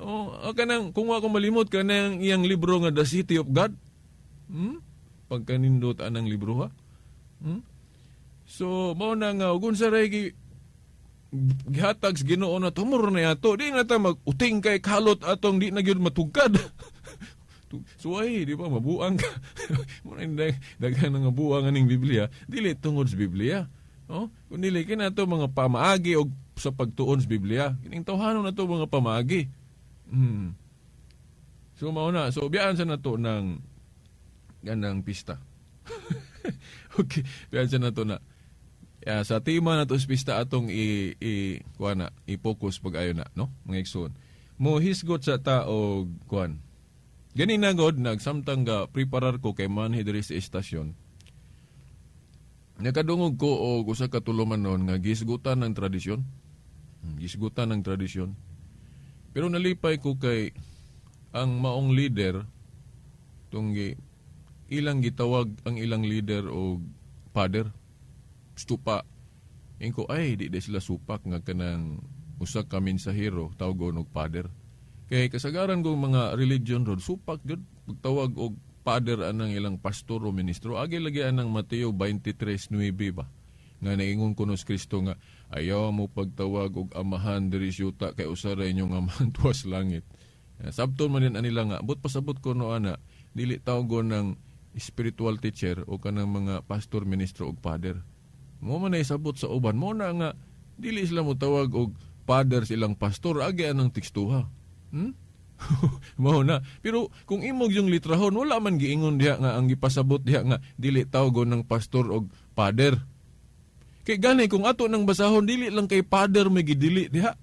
Oh, kanang kung ako malimot kanang iyang libro nga The City of God. Pagkanindot anang libro, ha. So mao na nga ug unsa ray gihatag sa Ginoo na tumor na yato, di na ta mag-uting kay kalot atong di na gyud matugkad. Suway, di ba? Mabuang ka. Muna daghan nga buang aning Biblia, dili tungod sa Biblia. Oh, kun dili kay nato mga pamaagi og sa pagtuon sa Biblia. Kining tawhanon nato mga pamaagi. So mao na, so biyaan sa nato ng ganang pista. Okay, biyaan sa nato na. Ya, sa tema nato sa pista atong i, i kuan na, i-focus pag ayo na, no? Mga igsoon. Mo hisgot sa ta og kuan. Gani na god nagsamtang ga preparar ko kay manhi diri sa estasyon. Nakadungog ko og usa ka tulumanon nga gisgutan ng tradisyon. Gisgutan ng tradisyon. Pero nalipay ko kay ang maong leader tunggi ilang gitawag ang ilang leader og father stupa. Ingko ay di sila supak nga kanang usa ka mensahero tawgon og father. Kay kasagaran kong mga religion rod supak gyud pagtawag og father anang ilang pastor o ministro. Agi lagi anang Mateo 23:9 ba nga naingon kuno si Kristo nga ayaw mo pagtawag og amahan diri sa yuta kay usa ra inyong amahan tuwas langit. Sabton man din anila nga but pasabot ko no ana dili tawgon ng spiritual teacher o kanang mga pastor, ministro og father. Mo man ay sabot sa uban mo na nga dili sila mo tawag og father silang pastor, agi anang tekstuha. Mao na. Pero kung imog yung litrahon, wala man giingon diha nga ang gipasabot diha nga dili tawgon ng pastor og father. Kay gani kung ato nang basahon dili lang kay father may gidili diha.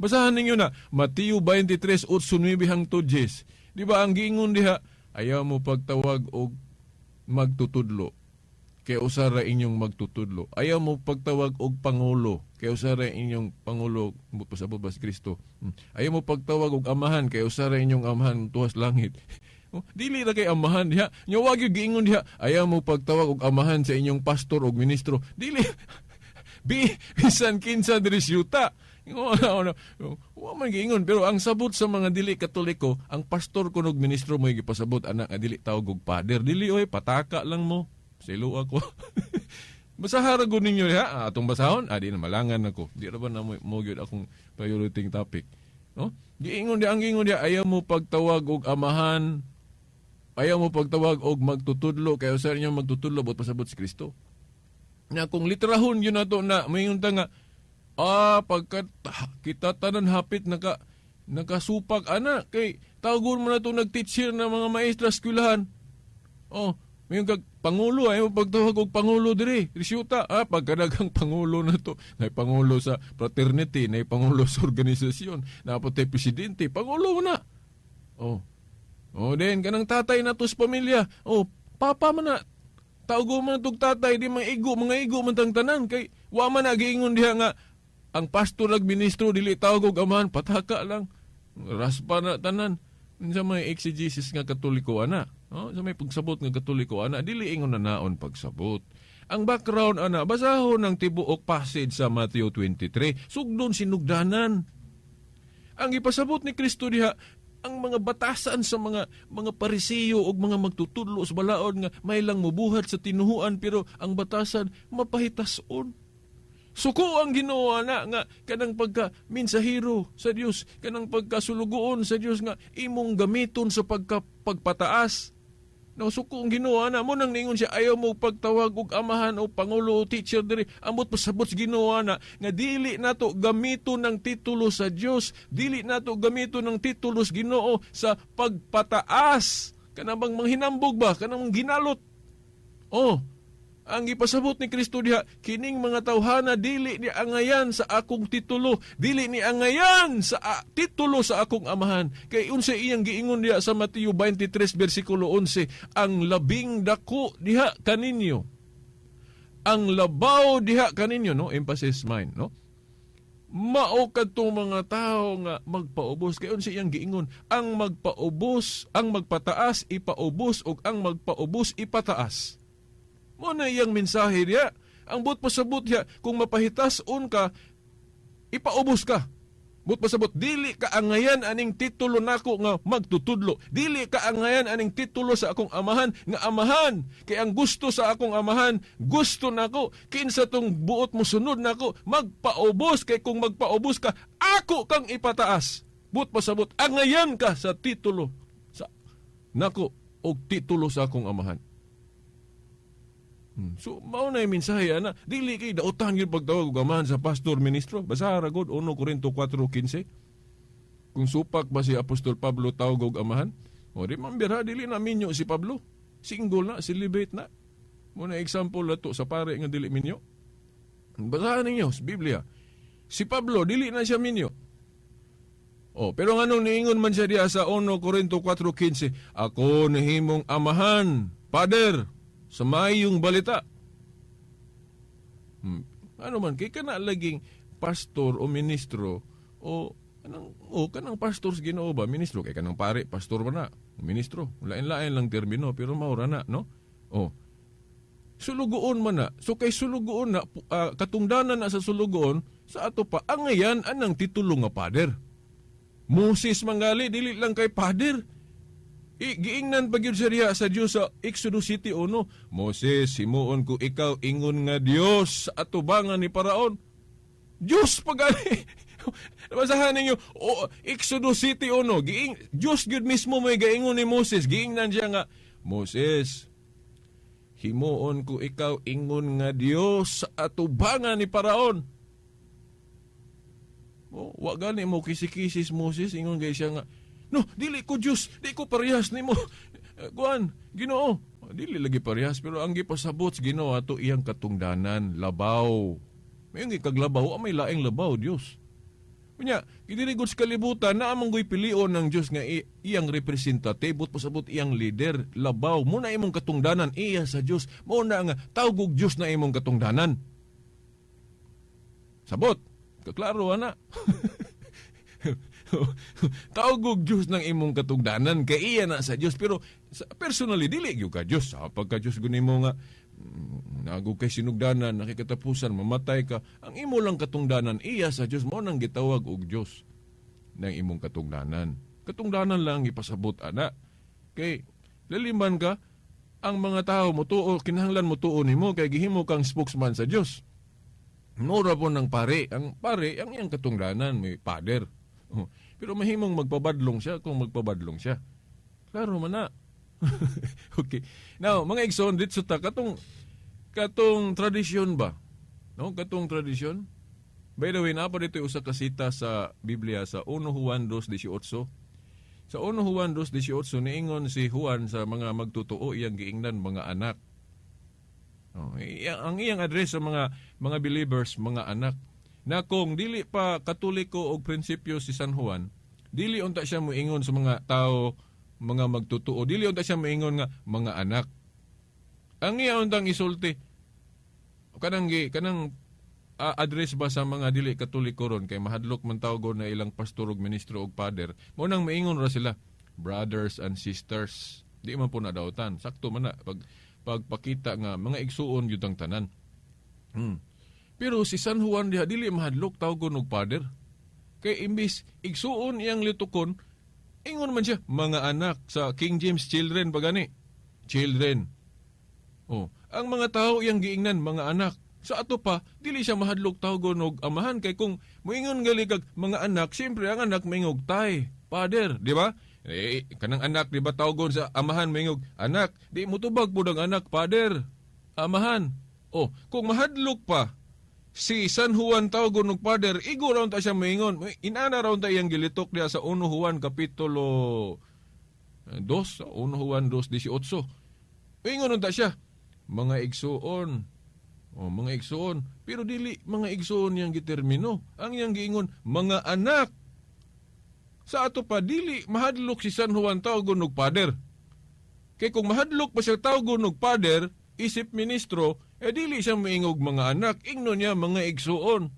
Basahan ninyo na Mateo 23:8-9 hangtod 10. Di ba ang giingon diha, ayaw mo pagtawag og magtutudlo kay usa ra inyong magtutudlo. Ayaw mo pagtawag og pangulo kay usa ra inyong pangulo, pasabot ba si Kristo. Ayaw mo pagtawag og amahan kay usa ra inyong amahan tuwas langit. Oh, dili ra kay amahan diha. Nya wa gyud giingon diha, ayaw mo pagtawag og amahan sa inyong pastor og ministro. Dili bi bisan kinsa diri sa yuta. Ingon, ano, wa man giingon, pero ang sabot sa mga dili Katoliko, ang pastor kuno og ministro mo gipasabot ana nga dili tawag og father. Dili oy, pataka lang mo. Silo ako. Basahara gud ninyo diha, atong basahon, di na malangan ako. Di ra ba na mo gyud akong priority topic. No? Giingon di ang giingon diha, ayaw mo pagtawag og amahan, ayaw mo pagtawag og magtutudlo kay usa inyong magtutudlo, but pasabot si Kristo. Nya kung literahon yun nato na moingon ta nga pagkat kita tanan hapit nakasupak ana kay tawgon mo na to nag-teacher na mga maestra sa eskwelahan. Oh, mayon kag pangulo, ay mo pagtawag og pangulo diri. Risyuta, pagkadaghang pangulo na to. Nay pangulo sa fraternity, nay pangulo sa organisasyon, napatay presidente, pangulo mo na. Oh. Oh, then kanang tatay na to sa pamilya. Oh, papa man na. Tawgo man tug tatay, di mga igo man tang tanan kay wa man na giingon diha nga ang pastor ag ministro dili tawag og amahan, pataka lang. Raspa na tanan. Unsa may exegesis nga Katoliko ana? Oh, sa may pagsabot nga Katoliko ana, dili ingon na naon pagsabot. Ang background ana, basahon ang tibuok passage sa Mateo 23. Sugdon sinugdanan. Ang ipasabot ni Kristo diha, ang mga batasan sa mga Parisiyo ug mga magtutudlo sa balaod nga may lang mubuhat sa tinuhuan pero ang batasan mapahitason. Suko ang Ginoo na nga kanang pagka mensahero sa Dios, kanang pagkasulugoon sa Dios nga imong gamiton sa pagka pagpataas. No, suko ang Ginoo ana mo nang ningon siya ayaw mo pagtawag og amahan o pangulo o teacher diri. Ambot pasabot sa Ginoo ana nga dili nato gamiton ng titulo sa Dios, dili nato gamiton ng titulo sa Ginoo sa pagpataas. Kanang bang manghinambog ba, kanang ginalot. Oh, ang ipasabot ni Kristo diha, kining mga tawhana dili ni angayan sa akong titulo, dili ni angayan sa titulo sa akong amahan. Kay unsa iyang giingon diha sa Mateo 23 bersikulo 11, ang labing dako diha kaninyo. Ang labaw diha kaninyo, no? Emphasis mine, no? Mao kadtong mga tao nga magpaubos, kay unsa iyang giingon, ang magpaubos, ang magpataas ipaubos ug ang magpaubos ipataas. Mo na iyang mensahe diha. Ang but pasabot diha, kung mapahitason ka, ipaubos ka. But pasabot, dili ka angayan aning titulo nako nga magtutudlo. Dili ka angayan aning titulo sa akong amahan nga amahan. Kay ang gusto sa akong amahan, gusto nako. Kinsa tong buot mo sunod nako, magpaubos, kay kung magpaubos ka, ako kang ipataas. But pasabot, angayan ka sa titulo sa nako og titulo sa akong amahan. So, mao na yung mensahe, ana. Dili kay dautan yun pagtawag og amahan sa pastor, ministro. Basaha ra gud, 1 Korinto 4:15. Kung supak ba si Apostol Pablo tawag og amahan? O di man bira, dili na minyo si Pablo. Single na, celibate na. Mao na example na to sa pare nga dili minyo. Basahan ninyo sa Biblia. Si Pablo, dili na siya minyo. Oh, pero nganong niingon man siya diha sa 1 Korinto 4:15, "Ako nahimong amahan, father, sa maayong balita"? Ano man, kay kana laging pastor o ministro o kanang, o kanang pastor sa Ginoo ba, ministro, kay kanang pare, pastor ba na, ministro. Lain-lain lang termino pero mao ra na, no? Oh. Sulugoon man na. So kay sulugoon na, katungdanan na sa sulugoon, sa ato pa angayan anang titulo nga father. Moses mangali dili lang kay father. Giingnan pa gyud siya diha sa Dios sa Exodus 7:1. "Moses, himuon ko ikaw ingon nga Dios sa atubangan ni Paraon." Dios pa gani. Basahan ninyo, o, Exodus 7:1, giing Dios gyud mismo may gaingon ni Moses, giingnan siya nga, "Moses, himuon ko ikaw ingon nga Dios sa atubangan ni Paraon." Oh, wa gani mo kisi-kisis Moses, ingon gay siya nga, "No, dili ko Dios, di ko parehas nimo. Kuan, Ginoo." Dili lagi parehas, pero ang gipasabot sa Ginoo ato iyang katungdanan, labaw. May ang kaglabaw, may laing labaw Dios. Unya, diri gud sa kalibutan naa man goy pilion ng Dios nga iyang representative, but pasabot iyang leader, labaw mo na imong katungdanan iya sa Dios. Mo na nga tawgog Dios na imong katungdanan. Sabot, kaklaro ana. Tawgog Dios ng imong katungdanan kay iya na sa Dios, pero personally dili gyud ka Dios. Sa pagka Dios gud nimo nga nago kay sinugdanan, nakikatapusan mamatay ka, ang imo lang katungdanan iya sa Dios, mo nang gitawag og Dios ng imong katungdanan. Katungdanan lang ipasabot ana. Kay laliman ka, ang mga tao motuo, kinahanglan motuo nimo kay gihimo kang spokesman sa Dios. Mura po ng pare. Ang pare, ang iyang katungdanan, may father. Oh. Pero mahimong magpabadlong siya kung magpabadlong siya. Klaro man na. Okay. Now, mga igsoon, dito ta, katong tradisyon ba? No, katong tradisyon. By the way, naa pa dito usa ka sita sa Biblia sa 1 Juan 2:18. Sa 1 Juan 2:18, niingon si Juan sa mga magtutoo, iyang giingnan mga anak. Oh, ang iyang address sa mga believers, mga anak. Na kung dili pa Katoliko og prinsipyo si San Juan, dili unta siya moingon sa mga tao mga magtutoo, dili unta siya moingon nga mga anak. Ang iya untang isulti kanang address ba sa mga dili Katoliko ron, kay mahadlok man tawgon na ilang pastor ug ministro og father, mo nang maingon ra sila brothers and sisters. Di man po na dautan, sakto man na pagpakita nga mga igsuon gyud ang tanan. Pero si San Juan diha dili mahadlok tawgon og father. Kay imbis igsuon iyang litukon, ingon man siya mga anak, sa King James children pa gani. Children. Oh, ang mga tao iyang giingnan mga anak. Sa ato pa, dili siya mahadlok tawgon og amahan, kay kung moingon gali kag mga anak, siyempre ang anak maingog tay, father, di ba? Eh, kanang anak, di ba, tawgon sa amahan maingog anak, di mo tubag pud ang anak, father, amahan. Oh, kung mahadlok pa si San Juan tawgon og father, igo ra unta siya moingon. Inana ra unta iyang gilitok diha sa 1 Juan kapitulo 2, 1 Juan 2:18. Ingon unta siya, mga igsuon. Oh, mga igsuon. Pero dili mga igsuon yang gitermino. Ang iyang giingon, mga anak. Sa ato pa, dili mahadlok si San Juan tawgon og father. Kay kung mahadlok pa siya tawgon og father, isip ministro, eh dili siya moingog mga anak. Ingnon niya mga igsuon.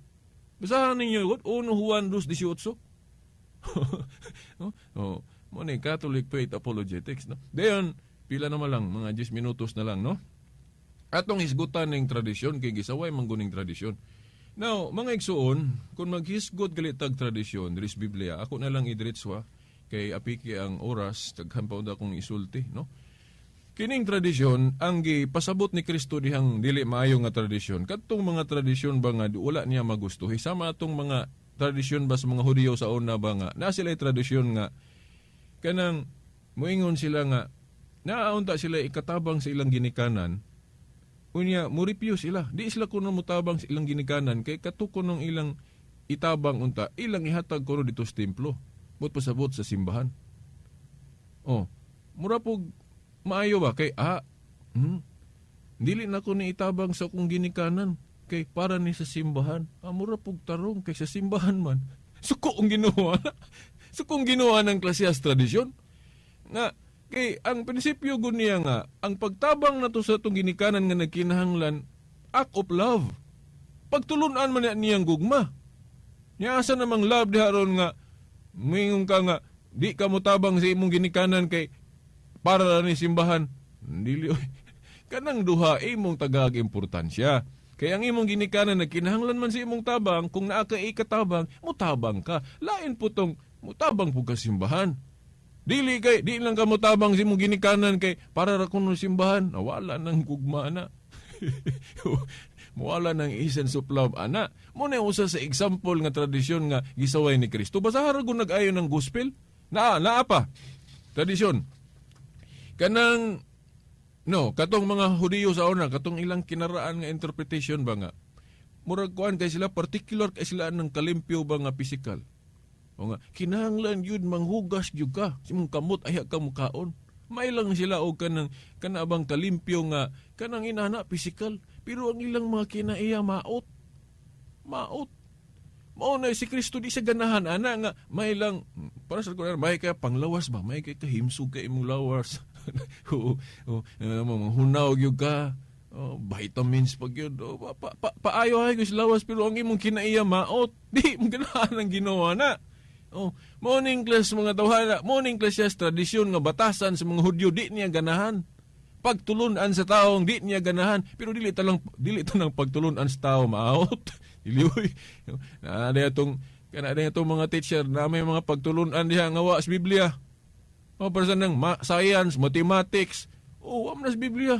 Basahan ninyo, 1 Juan 2:18. Oh, mo ni Catholic Faith Apologetics, no? Dayon, pila naman lang, mga 10 minutos na lang, no? Atong hisgutan ning tradisyon, kay gisaway man ning tradisyon. Now, mga igsuon, kung maghisgot gali tag tradisyon diri sa Biblia, ako na lang idiretso kay apiki ang oras, daghan pa akong isulti, no? Kining tradisyon ang gipasabot ni Kristo dihang dili maayo nga tradisyon. Kadtong mga tradisyon ba nga wala niya magustuhi, sama atong mga tradisyon ba sa mga Hudiyo sa una ba nga na sila tradisyon nga kanang moingon sila nga naaunta sila ikatabang sa ilang ginikanan. Unya, muripyo sila. Di sila kuno mutabang sa ilang ginikanan kay katuko ng ilang itabang unta, ilang ihatag kuno dito sa templo. But pasabot sa simbahan. Oh, mura po maayo ba kay dili na ko ni itabang sa akong ginikanan kay para ni sa simbahan. Ah, mura pug tarong kay sa simbahan man. Suko ang Ginoo. Suko ang Ginoo ng klasehas tradisyon. Nga kay ang prinsipyo gud niya nga ang pagtabang nato sa atong ginikanan nga nagkinahanglan act of love. Pagtulunan man niya niyang gugma. Niya asa namang love diha ron nga moingon ka nga di ka motabang sa imong ginikanan kay para ra ni simbahan. Dili oy. Kanang duha imong tagag importansya. Kay ang imong ginikanan nagkinahanglan man sa imong tabang, kung naa ka ikatabang, mutabang ka. Lain po tong mutabang po ka simbahan. Dili kay di lang ka mutabang sa imong ginikanan kay para ra kuno simbahan, nawala nang gugma na. Muwala ng essence of love ana. Mo na usa sa example nga tradisyon nga gisaway ni Kristo. Basta ra gud nag-ayo ng gospel. Naa, naa pa. Tradisyon. Kanang no, katong mga Hudiyo sa una, katong ilang kinaraan nga interpretation ba nga murag kuan kay sila, particular kay sila ng kalimpyo ba nga physical. O nga kinahanglan yun manghugas gyud ka sa imong kamot ayha ka mukaon. May lang sila og kanang kanabang kalimpyo nga kanang inana physical, pero ang ilang mga kinaiya maot. Maot. Mao na si Kristo di siya ganahan ana nga may lang para sa kuan may kay panglawas ba, may kay kahimsog kay imong lawas. Oo, oh, hunaw gyud ka. Oh, vitamins pag yun. Oh, pa, paayo ay sa lawas pero ang imong kinaiya maot. Di mo ganahan ang Ginoo na. Oh, morning class mga tawhana, morning class siya tradisyon nga batasan sa mga Hudyo di niya ganahan. Pagtulunan sa taong di niya ganahan, pero dili tanang pagtulunan sa tao maot. Dili oy. Na atong kana atong mga teacher na may mga pagtulunan diha nga wa sa Biblia. Oh, para sa nang science, mathematics. Oh, wa man sa Biblia.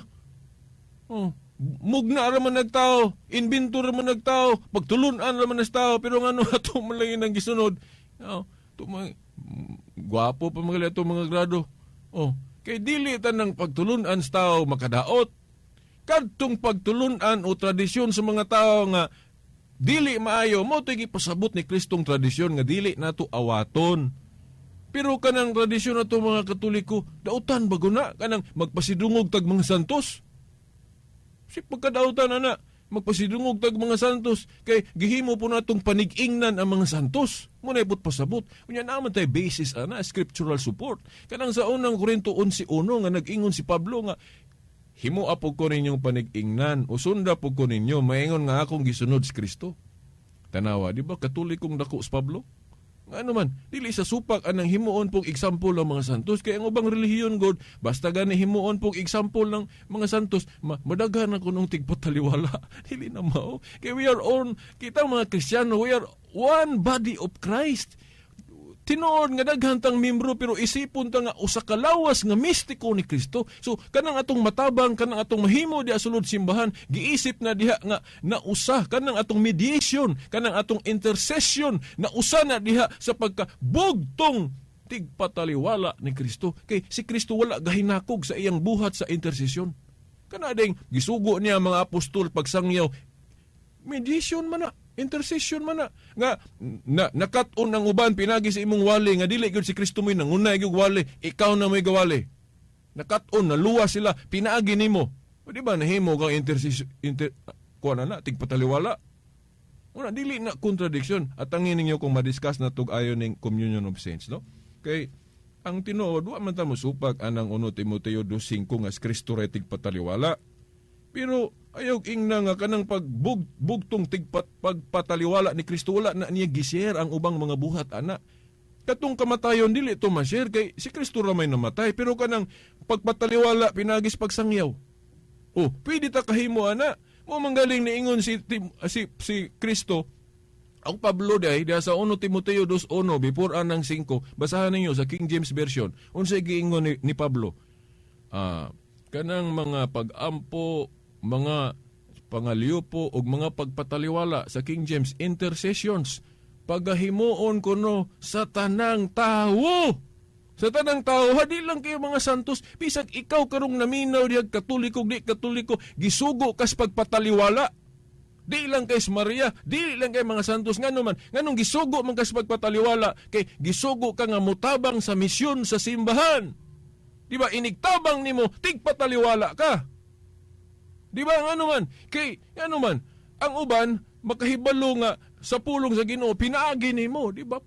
Oh, mugna ra man nagtao, inbento ra man nagtao, pagtulunan ra man sa tao, pero ngano ato man lang ang gisunod. Oh, to mga gwapo pa mga ato mga grado. Oh, kay dili tanang pagtulunan sa tao makadaot. Kadtong pagtulunan o tradisyon sa mga tao nga dili maayo, mo to'y gipasabot ni Kristong tradisyon nga dili nato awaton. Pero kanang tradisyon nato mga Katoliko, dautan bago na kanang magpasidungog tag mga santos. Si pagkadautan ana, magpasidungog tag mga santos kay gihimo po natong panig-ingnan ang mga santos. Muna ipot pasabot. Unya naman tay basis ana, scriptural support. Kanang sa unang Korinto 11:1 nga nag-ingon si Pablo nga himo po ko ninyong panig-ingnan, usunda po ko ninyo, maingon nga akong gisunod si Kristo. Tanawa, di ba katolikong dako si Pablo? Nga naman, dili sa supak anang himuon pong example ng mga santos. Kaya ang ubang relihiyon, God, basta gani himuon pong example ng mga santos, madaghan na kunong tigpataliwala. Dili na mao. Kaya we are on, kita mga Kristiyano, we are one body of Christ. Tinuod nga daghan tang membro pero isipon ta nga usa ka lawas nga mistiko ni Kristo. So kanang atong matabang, kanang atong mahimo diha sulod simbahan, giisip na diha nga nausa kanang atong mediation, kanang atong intercession, nausa na diha sa pagka bugtong tigpataliwala ni Kristo. Kay si Kristo wala gahinakog sa iyang buhat sa intercession. Kana ding gisugo niya mga apostol pagsangyaw, mediation man na, intercession man na nga na, nakat-on ang uban pinagi sa imong wali nga dili gyud si Kristo mo'y nangunay gyud wali, ikaw na mo'y gawali. Nakat-on, naluwas sila pinaagi nimo. O di ba nahimo kang intercession inter kuan na tigpataliwala. Una dili na contradiction at angin ninyo kung madiscuss na tug ayo ning communion of saints, no? Kay ang tinuod wa man ta mosupak anang 1 Timoteo 2:5 nga si Kristo ray tigpataliwala. Pero ayaw ingna nga kanang pagbug bugtong tigpat pagpataliwala ni Kristo wala na niya gi-share ang ubang mga buhat ana. Katong kamatayon dili to ma-share kay si Kristo ra may namatay, pero kanang pagpataliwala pinagis pagsangyaw. Oh, pwede ta kahimo ana. Mao manggaling niingon si Kristo ang Pablo day diha sa 1 Timoteo 2:1 before anang 5, basahan ninyo sa King James Version. Unsay giingon ni Pablo? Kanang mga pag-ampo, mga pangaliupo ug mga pagpataliwala, sa King James, intercessions, pagahimuon kuno sa tanang tawo. Sa tanang tao, di lang kayo mga santos, bisag ikaw karong naminaw diha, Katoliko, di Katoliko, gisugo kas pagpataliwala. Di lang kay Maria, di lang kay mga santos. Ngano man, nganong gisugo man kas pagpataliwala? Kay gisugo ka nga mutabang sa misyon sa simbahan. Di ba inigtabang nimo, tigpataliwala ka. Di ba ngano man? Kay ngano man, ang uban makahibalo nga sa pulong sa Ginoo pinaagi nimo, di ba?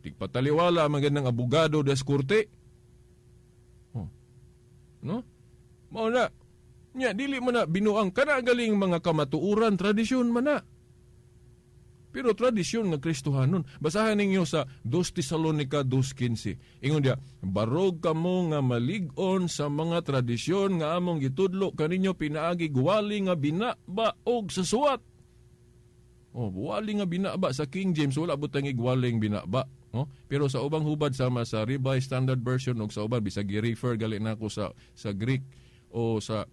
Tigpataliwala man gandang abogado des korte. Oh. No? Mao na. Nya dili man na binuang kana galing mga kamatuoran, tradisyon man na. Pero tradisyon nga Kristohanon. Basahan ninyo sa 2 Tesalonica 2:15. Ingon diya, barog kamo nga malig-on sa mga tradisyon nga among gitudlo kaninyo pinaagi wali nga binaba og sa suwat. Oh, wali nga binaba sa King James wala butang igwaling binaba, no? Pero sa ubang hubad sama sa Revised Standard Version og sa uban bisag gi-refer gali nako sa Greek o sa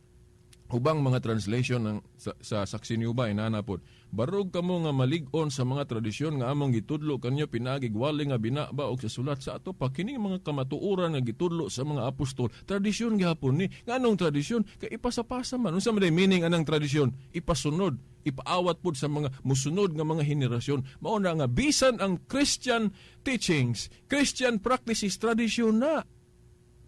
ubang mga translation ng sa Saksi ni Jehovah, inana pod. Barog kamo nga malig-on sa mga tradisyon nga among gitudlo kanyo pinaagi wali nga binaba og sa sulat. Sa ato pa kini mga kamatuoran nga gitudlo sa mga apostol, tradisyon gihapon ni. Nganong tradisyon? Kay ipasapasa man. Unsa man day meaning anang tradisyon? Ipasunod, ipaawat pod sa mga musunod nga mga henerasyon. Mao na nga bisan ang Christian teachings, Christian practices, tradisyon na.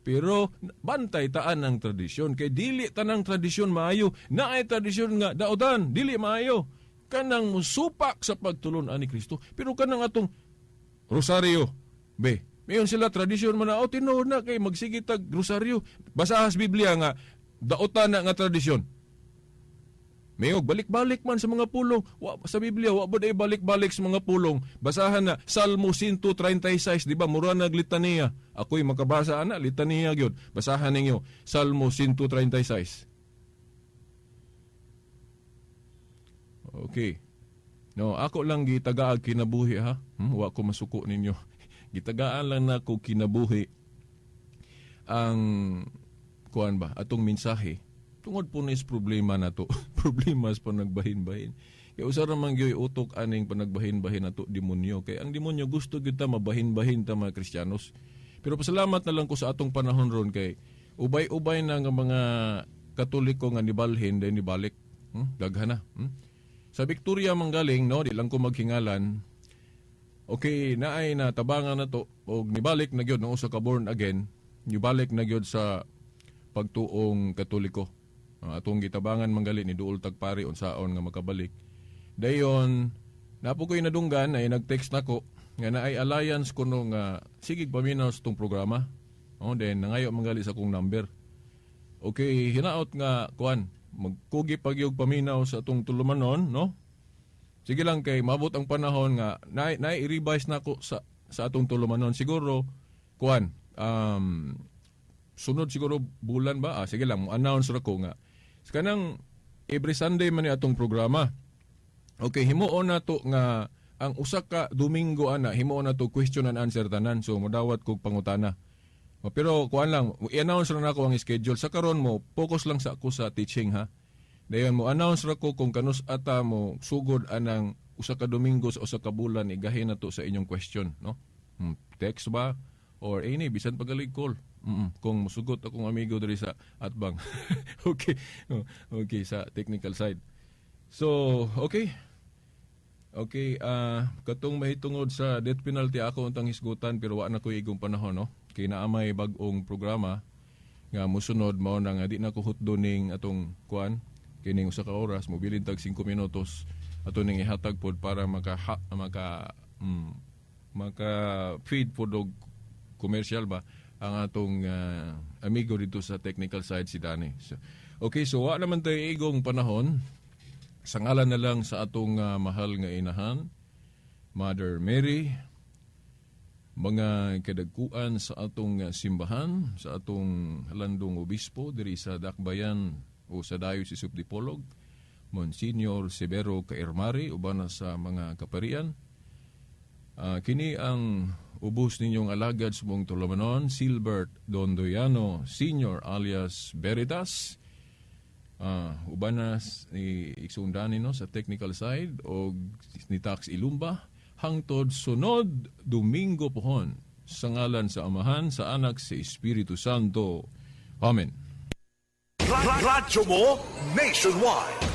Pero bantay taan ang tradisyon kay dili tanang tradisyon maayo. Naay tradisyon nga daotan, dili maayo. Kanang musupak sa pagtulon ani Kristo. Pero kanang atong rosaryo, be, mayon sila tradisyon man na, oh, tinuod na kay magsige tag rosaryo. Basahas Biblia nga daotan na nga tradisyon. Mayog balik-balik man sa mga pulong. Wa, sa Biblia, wa ba day balik-balik sa mga pulong? Basahan na Salmo 136, di ba? Mura nag litaniya. Ako'y makabasa ana, litaniya gyud. Basahan ninyo Salmo 136. Okay. No, ako lang gitagaag kinabuhi ha. Wa ko masuko ninyo. Gitagaan lang nako kinabuhi ang kuan ba atong mensahe. Tungod po nis problema na to. Problema sa panagbahin-bahin. Kaya usa ra man gyud utok aning panagbahin-bahin nato, demonyo. Kay ang demonyo gusto gyud ta mabahin-bahin ta mga Kristiyanos. Pero pasalamat na lang ko sa atong panahon ron kay ubay-ubay na nga mga Katoliko nga nibalhin dahil nibalik. Daghan na. Sa Victoria manggaling, no, di lang ko maghingalan. Okay, naay na tabangan na to og nibalik na gyud no usa ka born again, nibalik na gyud sa pagtuong Katoliko. Atong gitabangan manggali ni duol tagpari unsaon nga makabalik. Dayon napo ko'y nadunggan ay nag-text nako nga naay alliance kuno nga sige paminaw sa tong programa. Oh, then nangayo manggali sa akong number. Okay, hinaot nga kuan magkugi pagyog paminaw sa atong tulumanon, no? Sige lang kay mabot ang panahon nga na i-revise nako sa atong tulumanon siguro kuan sunod siguro bulan ba? Sige lang, mo-announce ra ko nga sa kanang every Sunday man ni atong programa. Okay, himuon na to nga ang usa ka Domingo ana, himuon na to question and answer tanan. So modawat kog pangutana. O, pero kuan lang, i-announce ra nako ang schedule. Sa karon mo focus lang sa ako sa teaching ha. Dayon mo announce ra ko kung kanus ata mo sugod anang usa ka Domingo sa usa ka bulan, igahin na to sa inyong question, no? Text ba or any bisan pagalig call. Kung musugot akong amigo diri sa atbang. Okay. Oh, okay sa technical side. So, okay. Okay, katong mahitungod sa death penalty ako untang hisgutan pero wa na ko igong panahon, no. Kay naa may bag-ong programa nga musunod, mao na nga di na ko hutdo ning atong kuan kining usa ka oras, mobilin tag 5 minutos ato ning ihatag pod para maka feed pod og commercial ba ang atong amigo dito sa technical side, si Danny. So, okay, so wa naman tayo igong panahon. Sa ngalan na lang sa atong mahal nga inahan, Mother Mary, mga kadagkuan sa atong simbahan, sa atong halandong obispo diri sa Dakbayan o sa Diocese of Dipolog, Monsignor Severo Caermari, uban na sa mga kaparian. Kini ang ubos ninyong alagad sa mong tulumanon, Silbert Dondoyano Senior alias Veritas. Uban na ni igsuon no sa technical side og ni Tax Ilumba hangtod sunod Domingo pohon, sa ngalan sa Amahan, sa Anak, sa Espiritu Santo. Amen. Radyo mo nationwide.